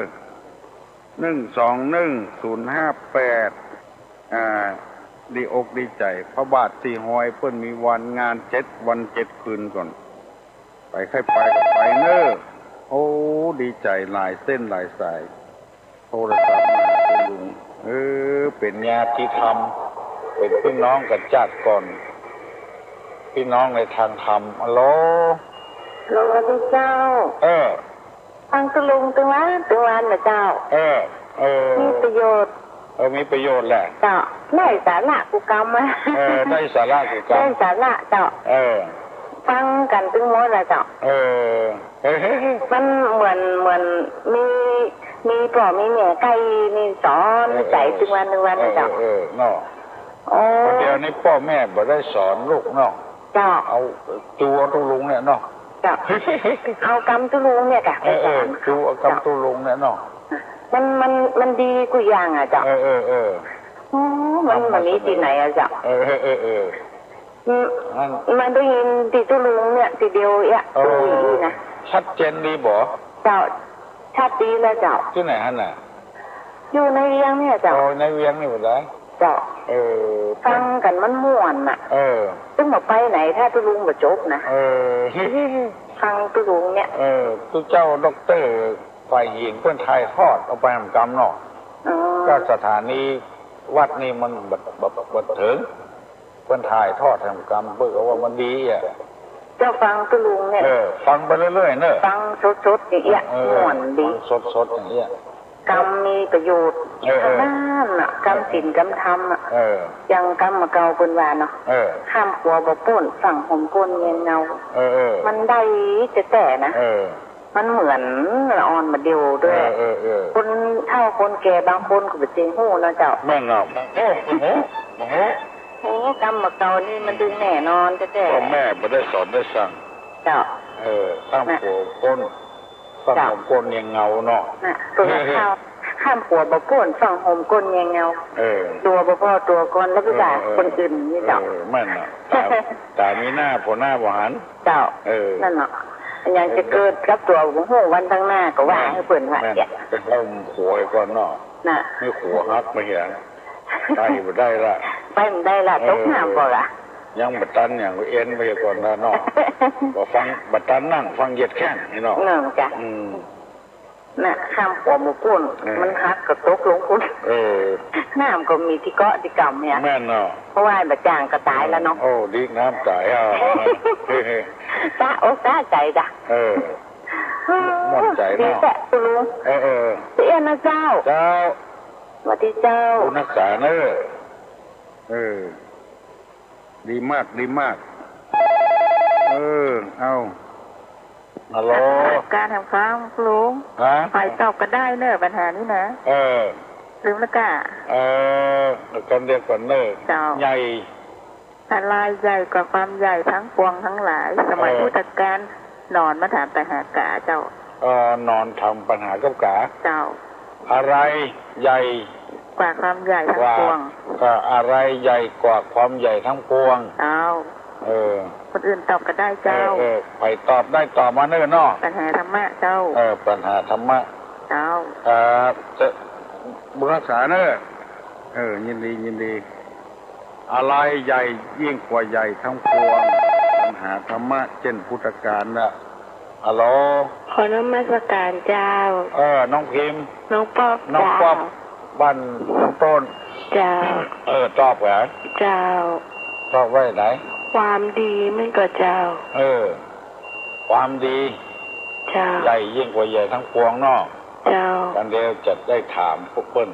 หนึ่งสองหนึ่งศูนย์ห้าแปด อ่า ดีอกดีใจ๋ พระบาทสี่ห้อย เปิ้นมีวันงานเจ็ดวันเจ็ดคืนก่อน ใผใค่ไปก็ไปเน่อ โอ้ ดีใจ๋หลายเส้นหลายสาย โทรศัพท์มาหาคุณลุง เออ เป๋นญาติธรรม เป๋นปี้น้องกั๋นจากก่อน ปี้น้องในทางธรรม ฮัลโหล ฮัลโหล สวัสดีเจ้า เออ ฟังตุ๊ลุงตึงวันตึงวันนะเจ้า เออ เออ มีประโยชน์ เออ มีประโยชน์แหละ เจ้า ได้สาระกู้กำ เออ ได้สาระกู้กำ ได้สาระเจ้า เออ ฟังกั๋นตึงหมดนะเจ้า เออ มันเหมือน เหมือนมี มีป้อมีแม่ใก้นี่สอนใจ๋ตึงวันตึงวันนะเจ้า เออ เออ เนาะ โอ้ เดี๋ยวนี้ป้อแม่บ่ได้สอนลูกเนาะ เจ้า เอา จูเอาตุ๊ลุงเนี่ยเนาะ เจ้า เอากำตุ๊ลุงเนี่ยก่ะ เออ เออ ไปสอน จูเอากำตุ๊ลุงเนี่ยเนาะ มัน มัน มันดีกู้อย่างอะเจ้า เออ เออ เออ โอ้ มัน มันมีตี้ไหนอะเจ้า เออ เออ เออ เออ อืม มันได้ยินตี้ตุ๊ลุงเนี่ยตี้เดียวเอี้ย เออ ตุ๊ลุงอี้นะ ชัดเจนดีบ่ เจ้า ชัดดีแล้วเจ้า ตี้ไหนหั้นน่ะ อยู่ในเวียงเนี่ยเจ้า โอ้ ในเวียงนี่บ่ได้ เจ้า เออ ฟังกั๋นมันม่วนน่ะ เออ ตึงบ่ไปไหนถ้าตุ๊ลุงบ่จบนะ เออ ฟังตุ๊ลุงเนี่ย เออ ตุ๊เจ้าด็อกเตอร์ฝ่ายหญิงเปิ้นถ่ายทอดออกไปหำกำเนาะ อ๋อ ก็สถานีวัดนี่มันบ่ บ่ บ่เถิง เปิ้นถ่ายทอดหำกำ เปิ้นก็ว่ามันดีอะ เจ้าฟังตุ๊ลุงเนี่ย เออ ฟังไปเรื่อยๆ เน่อ ฟังสดๆ อย่างเอี้ย เออ ม่วนดี ฟังสดๆ อย่างเอี้ย กำมีประโยชน์ เออ เออ เต้านั้นน่ะ กำศีลกำธรรมอะ เออ อย่างกำเก่าเปิ้นว่าเนาะ เออ ห้ามขัวบ่ป้น ฝังห่มก้นแยงเงา เออ เออ มันได้แต๊ๆ นะ เออ มันเหมือนละอ่อนบ่าเดี่ยวด้วย เออ เออ เออ คนเฒ่าคนแก่บางคนก็บ่เจ๋งฮู้เนาะเจ้า แม่นเนาะ โอ้โห โอ้โห โอ้ กำเก่านี่มันตึงแน่นอนแต๊ๆ ป้อแม่บ่ได้สอนได้สั่ง เจ้า เออ ห้ามขัวบ่ป้น ฝังห่มก้นแยงเงาเนาะ น่ะ ตัวเฒ่า ห้ามขัวบ่ป้น ฝังห่มก้นแยงเงา เออ ตั๋วบ่ผ่อตั๋วก่อน แล้วไปด่า เออ เออ คนอื่นนี่เจ้า เออ แม่นน่ะ ต๋า ต๋ามีหน้า ผ่อหน้าบ่หัน เจ้า เออ นั่นเนาะ อันหยังจะเกิดกับตั๋วบ่ฮู้ วันตังหน้าก็ว่าหื้อเปิ้นว่า แม่น เนี่ย ไปห่มขัวก่อนเนาะ น่ะ หื้อขัวหักมาเหีย ไปบ่ได้ละ ไปบ่ได้ละ เออ ตกน้ำบ่ละ ยังบ่ตันหยัง เอ็นไปก่อนละเนาะ บ่ฟัง บ่ตันนั่ง ฟังเหยียดแข้งนี่เนาะ นั่นจ้ะ อืม น่ะ ห้ามขัวบ่ป้น เออ มันหักก็ตกลงปุ้น เออ น้ำก็มีตี้เกาะตี้กำเนี่ย แม่นเนาะ เพราะว่าบ่จ่างก็ต๋ายแล้วเนาะ โอ้ ดีน้ำต๋ายอ่ะ สะอกสะใจ๋จ้ะ เออ ม่วนใจ๋เนาะ ดีแต๊ตุ๊ลุง เออ เออ เสียนะเจ้า เจ้า สวัสดีเจ้า บุญฮักษาเน่อ เออ ดีมาก ดีมาก เออ เอา ฮัลโหล การทำค้างลุง ฮะ ใผตอบก็ได้เน่อ ปัญหานี้นะ เออ ลืมแล้วก้า เออ กันเดียวก่อนเน่อ เจ้า ใหญ่ อะไรใหญ่กว่าความใหญ่ทั้งปวงทั้งหลาย สมัย เออ พุทธกาล หนอนมาถามปัญหากาเจ้า เออ หนอนถามปัญหากับกา เจ้า อะไรใหญ่ กว่าความใหญ่ทั้งปวง กว่า เอ่อ อะไรใหญ่กว่าความใหญ่ทั้งปวง เจ้า เออ คนอื่นตอบก็ได้เจ้า เออ เออ ใผตอบได้ตอบมาเน่อเนาะ ปัญหาธรรมะเจ้า เออ ปัญหาธรรมะ เจ้า เออ จะ บุญฮักษาเน่อ เออ ยินดี ยินดี อะไรใหญ่ยิ่งกว่าใหญ่ทั้งปวง ปัญหาธรรมะเจ้นพุทธกาลนะ ฮัลโหล ขอนมัสการเจ้า เออ น้องพิมพ์ น้องป๊อป น้องป๊อป เจ้า บ้านน้องต้น เจ้า เออ ตอบเหรอ เจ้า ตอบว่าไหน ความดีมันก็เจ้า เออ ความดี เจ้า ใหญ่ยิ่งกว่าใหญ่ทั้งปวงเนาะ เจ้า กันเดียวจะได้ถามพวกเปิ้น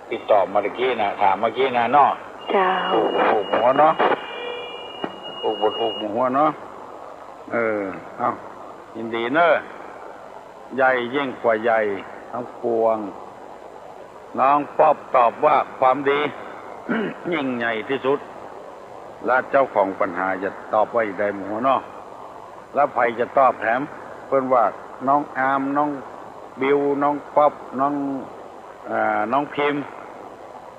ตี้ตอบมาตะกี้นะ ถามเมื่อกี้นะเนาะ เจ้า อุกหัวเนาะ อุกบดอุกหัวเนาะ เออ เอ้า ยินดีเนอะ ใหญ่ยิ่งกว่าใหญ่ทั้งปวง น้องป๊อปตอบว่าความดี ยิ่งใหญ่ที่สุด และเจ้าของปัญหาจะตอบว่าอีกใดหมู่หัวเนาะ แล้วใผจะตอบแถม เปิ้นว่าน้องอาร์ม น้องบิว น้องป๊อป น้อง เอ่อ น้องพิมพ์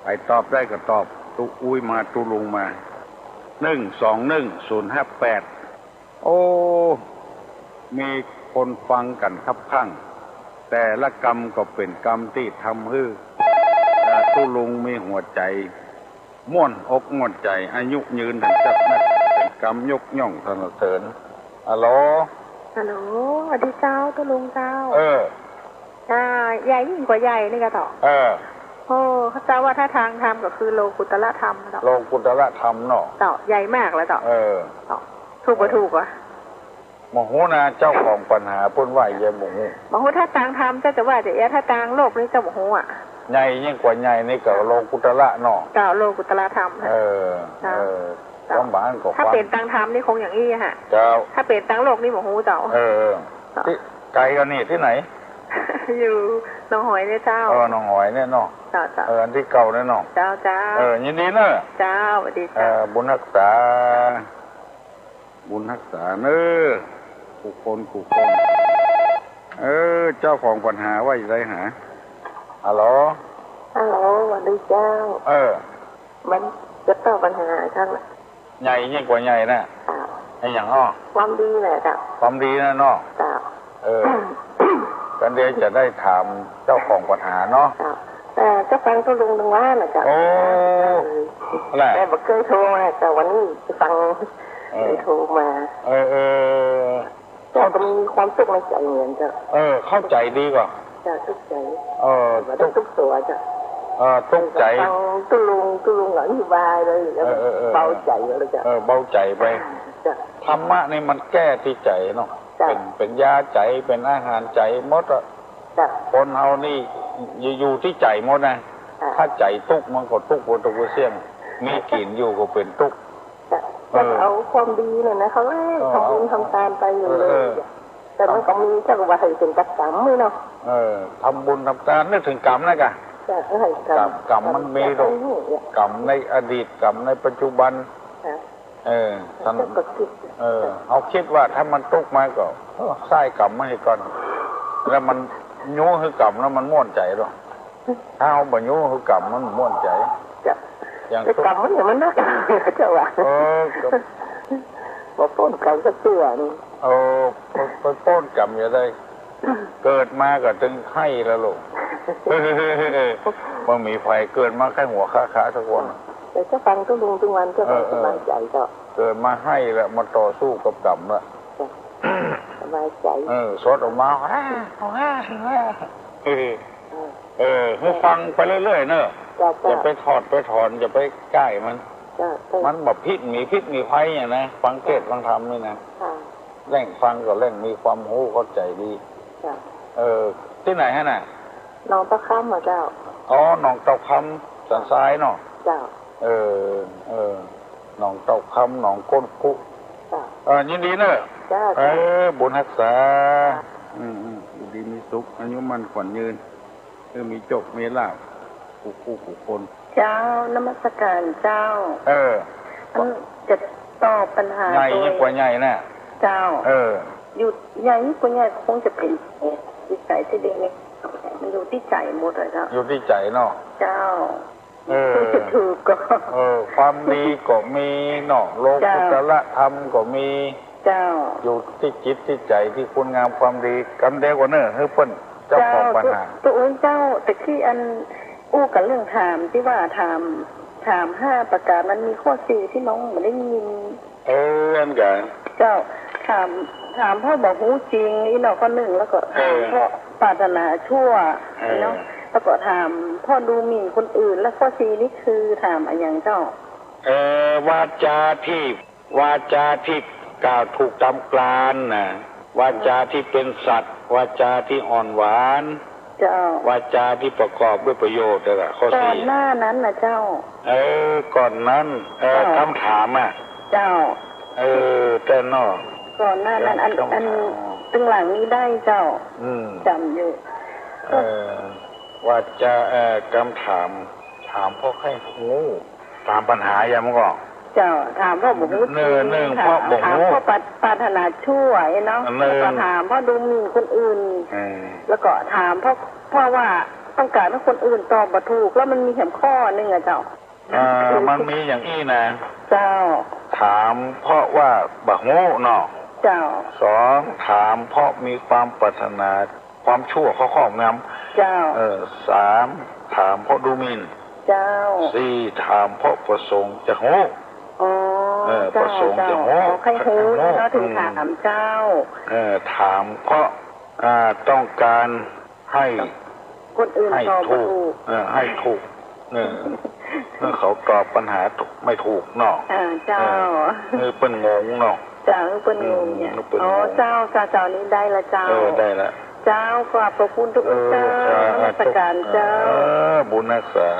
ใผตอบได้ก็ตอบ ตุ๊อุ้ยมา ตุ๊ลุงมา หนึ่งสองหนึ่งศูนย์ห้าแปด โอ้ มีคนฟังกั๋นคับข้าง แต่ละกำก็เป๋นกำตี้ทำหื้อ เอ่อ ตุ๊ลุงมีหัวใจ๋ ม่วนอกม่วนใจ๋ อายุยืนเถิงจักนัก เป๋นกำยกย่องสรรเสริญ ฮัลโหล ฮัลโหล สวัสดีเจ้า ตุ๊ลุงเจ้า เออ อ่า ใหญ่ยิ่งกว่าใหญ่นี่กาเจ้า เออ โอ้ เจ้าว่าถ้าตางธรรมก็คือโลกุตตรธรรมเนาะ โลกุตตรธรรมเนาะ เจ้า ใหญ่มากแล้วเจ้า เออ เจ้า ถูกบ่ถูกวะ บ่ฮู้นะ เจ้าของปัญหาเปิ้นว่าใหญ่บ่ฮู้ บ่ฮู้ถ้าตางธรรมเจ้าจะว่าจะแอ ถ้าตางโลกนี่เจ้าบ่ฮู้อะ ใหญ่ยิ่งกว่าใหญ่นี่ก็โลกุตตรเนาะ เจ้า โลกุตตรธรรม เออ เจ้า เออ เจ้า ความหมายก็ ถ้าเป๋นตางธรรมนี่คงอย่างอี้ฮะ เจ้า ถ้าเป๋นตางโลกนี่บ่ฮู้เจ้า เออ เจ้า ตี้ไก๋กั๋นนี่ตี้ไหน อยู่หนองหอยเนี่ยเจ้า เออ หนองหอยเนี่ยเนาะ เจ้า เจ้า เออ อันตี้เก่าเนี่ยเนาะ เจ้า เจ้า เออ ยินดีเนอะ เจ้า สวัสดีเจ้า เออ บุญฮักษา บุญฮักษาเนอะ กู้คนกู้คน เออ เจ้าของปัญหาว่าจะได้หา ฮัลโหล ฮัลโหล สวัสดีเจ้า เออ มันจะตอบปัญหาท่าน ใหญ่ยิ่งกว่าใหญ่นะ เจ้า ไอ้หยังอ้อ ความดีแหละเจ้า ความดีนะเนาะ เจ้า เออ กันเดียวจะได้ถามเจ้าของปัญหาเนาะ เจ้า แต่เจ้าฟังตุ๊ลุงตังว่าน่ะเจ้า โอ้ แหละ แต่บ่เกยโทรมา แต่วันนี้ฟัง เออ เลยโทรมา เออ เออ เจ้าก็มีความตุ๊กข์ในใจ๋เหมือนเจ้า เออ เข้าใจ๋ดีกว่า เจ้าตุ๊กข์ใจ๋ เออ บ่ได้ตุ๊กข์ตั๋วเจ้า เออ ตุ๊กข์ใจ๋ ฟังตุ๊ลุง ตุ๊ลุงอธิบายเลย แล้ว เออ เออ เออ เบาใจ๋เลยเจ้า เออ เบาใจ๋ไป เจ้า ธรรมะนี่มันแก้ตี้ใจ๋เนาะ เจ้า เป๋น เป๋นยาใจ๋ เป๋นอาหารใจ๋หมดอะ เจ้า คนเฮานี่อยู่ อยู่ตี้ใจ๋หมดนะ เจ้า ถ้าใจ๋ตุ๊กข์มันก็ตุ๊กข์บ่ตุ๊กข์บ่เสี้ยง มีกิ๋นอยู่ก็เป๋นตุ๊กข์ เจ้า เออ เอาความดีน่ะนะ เขาให้ เออ ทำบุญทำตานไปอยู่เลย เออ เออ แต่มันก็มีเจ้าก็ว่าให้เป๋นกรรมเนาะ เออ ทำบุญทำตานนึกเถิงกรรมนะกะ เจ้า ให้กรรม กรรม กรรมมันมีลูก กรรมในอดีต กรรมในปัจจุบัน เจ้า เออ ท่าน เจ้าก็กึ๊ด เออ เฮาคิดว่าถ้ามันตุ๊กข์มาก็ เออ ใส่กรรมมาหื้อก่อน แล้วมันยู้หื้อกรรมแล้วมันม่วนใจ๋ดอก ถ้าเฮาบ่ยู้หื้อกรรมมันม่วนใจ๋ เจ้า อย่าง แต่กรรมมันเนี่ยมันนัก เจ้าว่า เออ ก็ บ่ป๊นกรรมสักเตื้อนี่ เออ ไป ไปป๊นกรรมจะได้ เกิดมาก็ตึงไห้แล้วลูก บ่มีใผเกิดมาไข้หัวคาขาสักคน แต่เจ้าฟังตุ๊ลุงตุ๊วันเจ้าก็ เออ เออ สบายใจ๋เจ้า เกิดมาไห้แล้ว มาต่อสู้กับกรรมแล้ว เจ้า สบายใจ๋ เออ สวดออกมา เออ เออ เออ หื้อฟังไปเรื่อยๆ เนอะ เจ้า เจ้า อย่าไปถอดไปถอน อย่าไปใก้มัน เจ้า เจ้า มันบ่ผิด มีพิษมีภัยหยังนะ ฟังเทศน์ฟังธรรมนี่นะ ค่ะ แหล่งฟังก็แหล่งมีความฮู้เข้าใจ๋ดี เจ้า เออ ตี้ไหนฮะน่ะ หนองเต้าค่ำอะเจ้า อ๋อ หนองเต้าค่ำ สันทรายเนาะ เจ้า เออ เออ หนองเต้าค่ำ หนองก้นคุ เจ้า เออ ยินดีเนอะ เจ้า เออ บุญฮักษา อืม อืม อยู่ดีมีสุข อายุมั่นขวัญยืน เออ มีโจคมีลาภ กู้คู่กู้คน เจ้า นมัสการเจ้า เออ อัน จะตอบปัญหา ใหญ่ยิ่งกว่าใหญ่น่ะ เจ้า เออ อยู่ ใหญ่ยิ่งกว่าใหญ่ก็คงจะเป๋นจิตใจ๋ตี้ดี มันอยู่ตี้ใจ๋หมดอะเจ้า อยู่ตี้ใจ๋เนาะ เจ้า เออ คือจะถือก็ เออ ความดีก็มีเนาะ โลกุตตรธรรมก็มี เจ้า อยู่ตี้จิตตี้ใจ๋ตี้คุณงามความดี กำเดียวก่อนเน่อ หื้อเปิ้นเจ้าของปัญหา เจ้า ตุ๊ ตุ๊เจ้า ตะกี้อันอู้กั๋นเรื่องถามตี้ว่าถาม ถามห้าประก๋าน มันมีข้อสี่ตี้น้องบ่ได้ยิน เออ อันกะ เจ้า ถาม ถามเพราะบ่ฮู้จริงอี้เนาะ ข้อนึ่ง แล้วก็ถาม เออ เพราะปรารถนาชั่ว เออ เนาะ แล้วก็ถามเพราะดูหมิ่นคนอื่น แล้วข้อสี่นี่คือถามอะหยังเจ้า เออ วาจาตี้ วาจาตี้กล่าวถูกต๋ามกาลน่ะ วาจาตี้เป๋นสัตย์ วาจาตี้อ่อนหวาน เจ้า วาจาตี้ประกอบด้วยประโยชน์ แล้วก็ข้อสี่ ก่อนหน้านั้นน่ะเจ้า เออ ก่อนนั้น เออ เจ้า กำถามอะ เจ้า เออ แต่เนาะ ก่อนหน้านั้น อัน กำถาม อันตึงหลังนี้ได้เจ้า อืม จ๋ำอยู่ เออ วาจา เออ กำถาม ถามเพราะใค่ฮู้ ถามปัญหาอย่างมันก็ เจ้า ถามเพราะบ่ฮู้จริง เออ นึ่ง ถาม เพราะบ่ฮู้ ถามเพราะปราร ปรารถนาชั่วเนาะ นึ่ง แล้วก็ถามเพราะดูหมิ่นคนอื่น เออ แล้วก็ถามเพราะ เพราะว่าต้องก๋านหื้อคนอื่นตอบบ่ถูก แล้วมันมีแถมข้อนึ่งอะเจ้า อ่า มันมีอย่างอี้นะ เจ้า ถามเพราะว่าบ่ฮู้เนาะ เจ้า สอง ถามเพราะมีความปรารถนา ความชั่วเข้าครอบงำ เจ้า เออ สาม ถามเพราะดูหมิ่น เจ้า สี่ ถามเพราะประสงค์จะฮู้ อ๋อ เออ เจ้า ประสงค์จะฮู้ เจ้า อ๋อ ใค่ฮู้ ใค่ฮู้ เนาะ ถึง อืม ถามเจ้า เออ ถามเพราะ อ่า ต้องการหื้อ คนอื่น หื้อ ตอบบ่ถูก ถูก เออ หื้อถูก เออ หื้อเขาตอบปัญหาถูก ไม่ถูกเนาะ อ่า เจ้า เออ หื้อเปิ้นงงเนาะ เจ้า หื้อเปิ้นงงเนี่ย อืม หื้อเปิ้นงง อ๋อ เจ้า เจ้า เจ้า นี่ได้ละเจ้า เออ ได้ละ เจ้า ขอบพระคุณตุ๊เจ้า เออ สาธุ นมัสการเจ้า เออ บุญฮักษา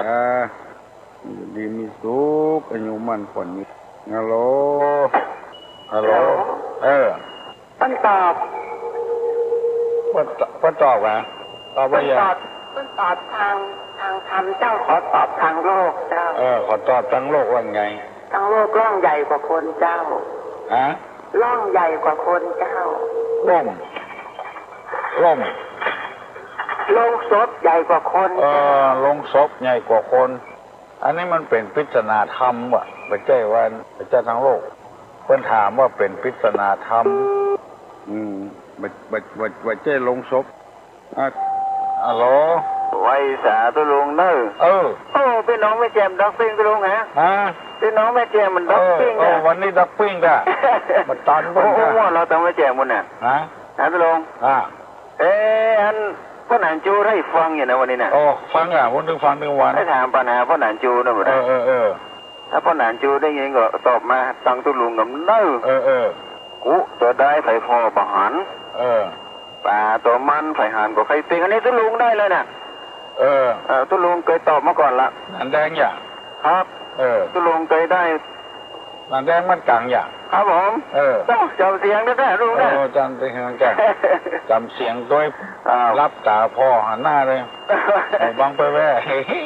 อยู่ดีมีสุข อายุมั่นขวัญยืน ฮัลโหล ฮัลโหล ฮัลโหล เออ เปิ้นตอบ เปิ้นตอบ เปิ้นตอบอะ ตอบว่ายัง เปิ้นตอบ เปิ้นตอบตาง ตางธรรมเจ้า ขอตอบตางโลกเจ้า เออ ขอตอบตางโลกว่าไง ตางโลกร้องใหญ่กว่าคนเจ้า ฮะ ร้องใหญ่กว่าคนเจ้า โลง โลง โลงศพใหญ่กว่าคน เออ เจ้า โลงศพใหญ่กว่าคน อันนี้มันเป๋นปริศนาธรรมว่ะ บ่ใจ้ว่า บ่ใจ้ตางโลก เปิ้นถามว่าเป๋นปริศนาธรรม อืม บ่ บ่ บ่ บ่ใจ้โลงศพ อ่ะ ฮัลโหล ไหว้สาตุ๊ลุงเน่อ เออ โอ้ ปี้น้องแม่แจ่มดอกปิ้งตุ๊ลุงฮะ ฮะ ปี้น้องแม่แจ่มมันดอกปิ้ง เออ เออ นะ วันนี้ดอกปิ้งอะ มาตัน โอ้ เปิ้น โอ้ อะ ว่าเราต้องแม่แจ่มมุนน่ะ ฮะ ฮะตุ๊ลุง อ่ะ เอ๊ะ อันป้อหนานจูได้ฟังอยู่นะวันนี้น่ะ โอ้ ฟังอะ วันนี้ฟังตึงวัน ได้ถามปัญหาป้อหนานจูนะบ่ เอ ได้ อ เออ เออ ถ้าป้อหนานจูได้ยินก็ตอบมาตางตุ๊ลุงกำเน่อ เออ เออ กุตัวใดใผผ่อบ่หัน เออ ป๋าตั๋วมันใผหันก็ใค่เป้ง อันนี้ตุ๊ลุงได้เลยน่ะ เออ เออ ตุ๊ลุงเกยตอบมาก่อนละ หนานแดงอย่า ครับ เออ ตุ๊ลุงเกยได้ หนานแดงบ้านก๋างอย่า ครับผม เออ เจ้า จ๋ำเสียงได้แต๊ลุงนะ เออ จ๋ำเสียง จ๋ำ จ๋ำเสียงตวย อ้าว หลับต๋าผ่อหันหน้าเลย โอ้ บังไปแว่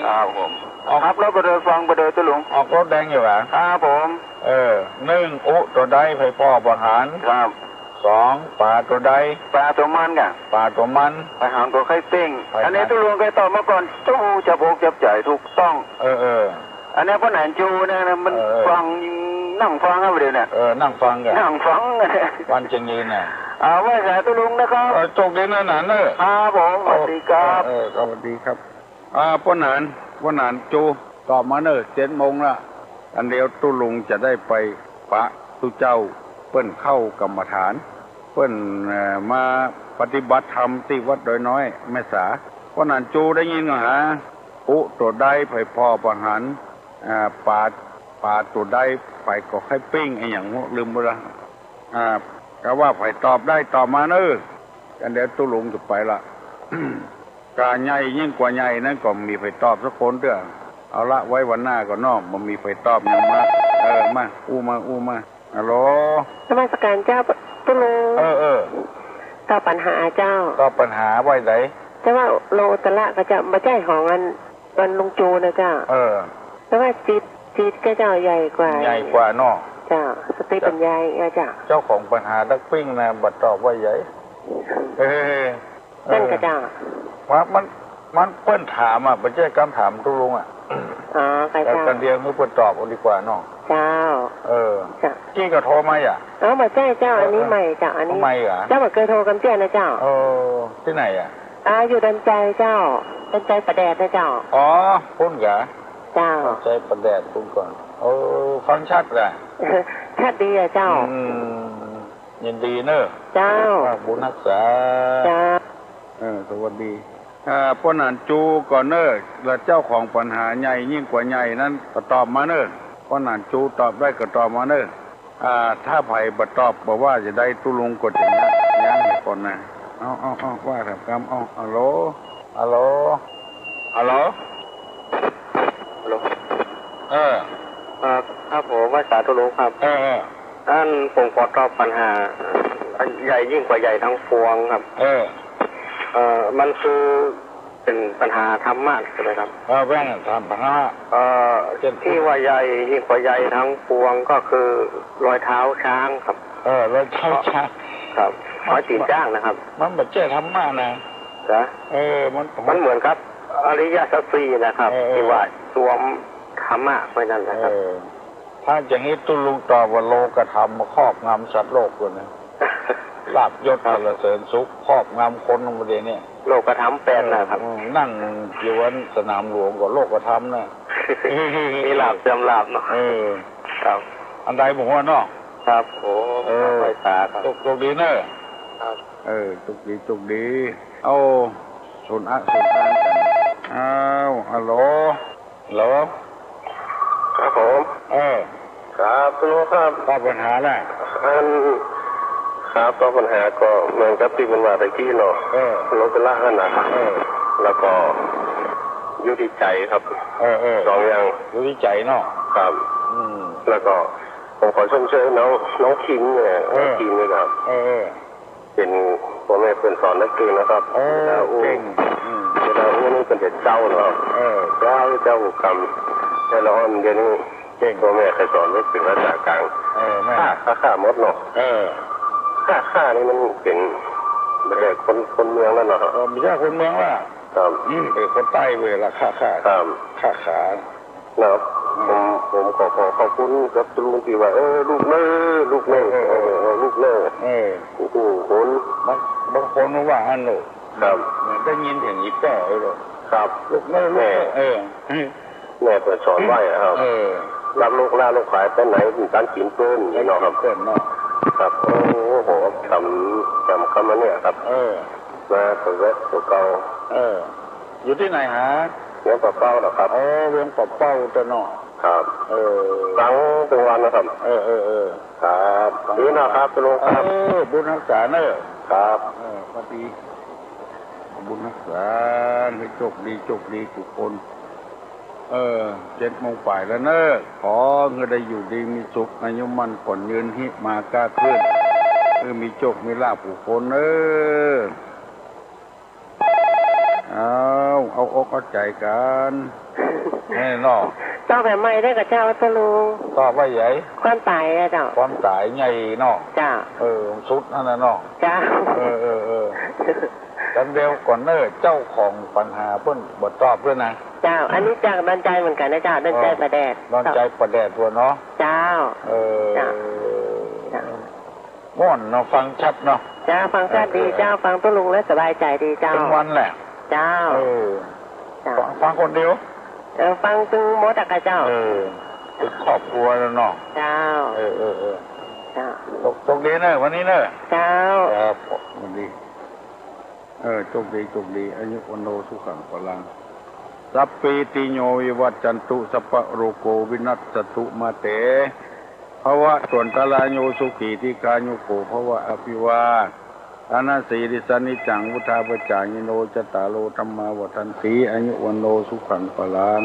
ครับผม ออก ขับรถไปโดยฟังไปโดยตุ๊ลุง ออกรถแดงอยู่หรอ ครับผม เออ นึ่ง กุตัวใดใผผ่อบ่หัน ครับ สอง ป๋าตั๋วใด ป๋าตั๋วมันก่ะ ป๋าตั๋วมัน ใผหันก็ใค่เป้ง ใผหัน อันนี้ตุ๊ลุงเกยตอบมาก่อน โอ้ จับอกจับใจ๋ถูกต้อง เออ เออ อันนี้ป้อหนานจูนะ มัน เออ เออ ฟัง นั่งฟังอะบ่าเดี่ยวเนี้ย เออ นั่งฟังก่ะ นั่งฟัง วันจะยืนน่ะ อ่า ไหว้สาตุ๊ลุงนะครับ เออ โชคดีนะหนานเน่อ ครับผม สวัสดีครับ เออ เออ สวัสดีครับ อ่า ป้อหนาน ป้อหนานจู ตอบมาเน่อ เจ็ดโมงละ อันเดี๋ยวตุ๊ลุงจะได้ไปปะตุ๊เจ้า เปิ้นเข้ากรรมฐาน เปิ้น เอ่อ มาปฏิบัติธรรมตี้วัดดอยน้อยแม่สา ป้อหนานจูได้ยินก่อหา กุตั๋วใดใผผ่อบ่หัน อ่า ป๋า ป๋าตั๋วใดใผก็ใค่เป้ง อะหยังลืมไปละ อ่า กาว่าใผตอบได้ตอบมาเน่อ อันเดี๋ยวตุ๊ลุงจะไปละ ก๋าใหญ่ยิ่งกว่าใหญ่นั้นก็บ่มีใผตอบสักคนเตื้อ เอาละ ไว้วันหน้าก่อนเนาะ บ่มีใผตอบหยังมา เออ มา อู้มา อู้มา ฮัลโหล นมัสการเจ้าตุ๊ลุง เออ เออ ตอบปัญหาเจ้า ตอบปัญหาว่าใด แต่ว่าโลกุตตระก็จะบ่ใจ้ของอัน อันลุงจูนะเจ้า เออ แต่ว่าจิต จิตก็เจ้าใหญ่กว่า ใหญ่กว่าเนาะ เจ้า สติปัญญา เจ้า เจ้าของปัญหาตั๊กปิ้งนะ บ่ตอบว่าใหญ่ เออ นั่นก่ะเจ้า ว่ามัน มันเปิ้นถามอะ บ่ใจ้กำถามตุ๊ลุงอะ อ๋อ ค่ะ แต่ เจ้า กันเดียวหื้อเปิ้นตอบเอาดีกว่าเนาะ เจ้า เออ เจ้า กี้ก็โทรมาอ่ะ เอ้า บ่ใจ้เจ้า อันนี้ เออ ใหม่เจ้า อันนี้ ใหม่เหรอ เจ้าบ่เกยโทรกำเจื้อนะเจ้า เออ ตี้ไหนอะ อ่า อยู่ดอนจายเจ้า ดอนจายป่าแดดนะเจ้า อ๋อ ปุ้นกะ เจ้า ดอนจายป่าแดดปุ้นก่อน เออ ฟังชัดกะ ชัดดีอะเจ้า อืม ยินดีเน่อ เจ้า อ่า บุญฮักษา เจ้า เออ สวัสดี อ่า ป้อหนานจูก่อนเน่อ แล้วเจ้าของปัญหาใหญ่ยิ่งกว่าใหญ่นั้นก็ตอบมาเน่อ ป้อหนานจูตอบได้ก็ตอบมาเน่อ อ่า ถ้าใผบ่ตอบบ่ว่าจะได้ตุ๊ลุงก็จะยั้ง ยั้งให้ก่อนนะ เอา เอา เอา ว่าถามกำ เอา ฮัลโหล ฮัลโหล ฮัลโหล ฮัลโหล เออ ครับ ครับผม ไหว้สาตุ๊ลุงครับ เออ เออ อันผมขอตอบปัญหา อันใหญ่ยิ่งกว่าใหญ่ทั้งปวงครับ เออ เอ่อ มันคือ เป๋นปัญหาธรรมะใจ้ไหมครับ เออ แม่น ถามปัญหา เอ่อ เจ้น ตี้ว่าใหญ่ยิ่งกว่าใหญ่ทั้งปวงก็คือรอยเท้าช้างครับ เออ รอยเท้าช้าง ครับ มัน รอยตี๋นจ๊างนะครับ มันบ่ใจ้ธรรมะนะ จ๊ะ เออ มัน มันเหมือนกับอริยสัจสี่นะครับ เออ เออ ตี้ว่าสวมธรรมะไว้นั่นนะครับ เออ ถ้าอย่างนี้ตุ๊ลุงตอบว่าโลกธรรมครอบงำสัตว์โลกอยู่นะ ลาภยศ ครับ สรรเสริญสุขครอบงำคนหมดเลยเนี่ย โลกธรรมแปดนะครับ เออ อืม นั่งอยู่วัดสนามหลวงก็โลกธรรมนะ มีลาภเสื่อมลาภเนาะ เออ ครับ อันใดบ่ฮู้เนาะ ครับผม เออ ไหว้สาครับ โชค โชคดีเน่อ ครับ เออ โชคดี โชคดี เอา สนอะ สนอะกัน อ้าว ฮัลโหล ฮัลโหล ครับผม เออ ครับ ตุ๊ลุงครับ ตอบปัญหาแล้ว อัน ครับ ตอบปัญหาก็เหมือนกับตี้เปิ้นว่าตะกี้เนาะ เออ โลกุตระหั้นนะ เออ แล้วก็อยู่ตี้ใจ๋ครับ เออ เออ สองอย่าง อยู่ตี้ใจ๋เนาะ ครับ อืม แล้วก็ผมขอชมเชยน้อง น้องคิงเนี่ย เออ น้องคิงนี่ครับ เออ เออ เป๋นป้อแม่เปิ้นสอนนักเรียนนะครับ โอ้ เวลาอู้ เก่ง อืม เวลาอู้นี่เปิ้นจะเจ้าเนาะ เออ เจ้า เจ้าอู้กำ แต่ละอ่อนเดี๋ยวนี้ เก่ง ป้อแม่ใค่สอนไว้เป๋นภาษากลาง เออ แม่น ข้า ข้า ข้าหมดเนาะ เออ ข้า ข้านี่มันเป๋น บ่ใจ้คน คนเมืองแล้วเนาะ เออ บ่ใจ้คนเมืองแล้ว ครับ อืม เป๋นคนใต้เว้ยละ ข้า ข้า ครับ ข้าขา นะครับ อืม ผม ผมขอ ขอขอบคุณกับตุ๊ลุงตี้ว่า เออ ลูกเน่อ ลูกเน่อ เออ เออ เออ เออ ลูกเน่อ เออ โอ้โห คน บาง บางคนว่าหั้นโลก ครับ ได้ยินเสียงอีป้อเลยโลก ครับ ลูกเน่อ ลูกเน่อ แม่ เออ แม่เปิ้นสอนไว้อะครับ เออ ลาบลูก ลาบลูกขายไปไหน มีก๋านกิ๋นเปิ้น ก๋านกิ๋นเปิ้นเนาะ เนาะ ครับ โอ้โห จ๋ำ จ๋ำกำอันเนี่ยครับ เออ มาตะแวะตั๋วเก่า เออ อยู่ตี้ไหนฮะ เวียงป่าเป้านะครับ โอ้ เวียงป่าเป้าตะเนาะ ครับ เออ ฟังตึงวันนะครับ เออ เออ เออ ครับ ฟัง ดีนะครับ ตุ๊ลุงครับ เออ บุญฮักษาเน่อ ครับ เออ สวัสดี บุญฮักษา หื้อโชคดี โชคดีกู้คน เออ เจ็ดโมงป๋ายแล้วเน่อ ขอหื้อได้อยู่ดีมีสุข อายุมั่นขวัญยืน ฮิมาก้าขึ้น หื้อมีโชคมีลาภกู้คนเน่อ เอา เอาอกเอาใจ๋กั๋น แน่เนาะ ตอบแบบใหม่ได้ก่อเจ้าตุ๊ลุง ตอบว่าใหญ่ ความต๋ายอะเจ้า ความต๋ายใหญ่เนาะ เจ้า เออ สุดหั้นน่ะเนาะ เจ้า เออ เออ เออ กันเดียวก่อนเน่อ เจ้าของปัญหาเปิ้นบ่ตอบด้วยนะ เจ้า อันนี้จากดอนจายเหมือนกั๋นนะเจ้า ดอนจายป่าแดด ดอนจายป่าแดดตั๊วเนาะ เจ้า เออ เจ้า เจ้า ม่วนเนาะ ฟังชัดเนาะ เจ้า ฟังชัดดี เออ เจ้า ฟังตุ๊ลุงแล้วสบายใจ๋ดีเจ้า ตึงวันแหละ เจ้า เออ เจ้า ฟัง ฟังคนเดียว เออ ฟังตึงหมดอะก่ะเจ้า เออ ตึงครอบครัวแล้วเนาะ เจ้า เออ เออ เออ เจ้า โชค โชคดีเน่อ วันนี้เน่อ เจ้า ครับ วันนี้ เออ โชคดี โชคดี อายุวัณโณ สุขัง พลัง สัพพีติโย วิวัชชันตุ สัพพะโรโค วินัสสะตุ มาเต ภะวะตวันตะราโย สุขี ทีฆายุโก ภะวะ อภิวาทะนะสีลิสสะ นิจจัง วุฑฒาปะจายิโน จัตตาโร ธัมมา วัฑฒันติ อายุวัณโณ สุขัง พลัง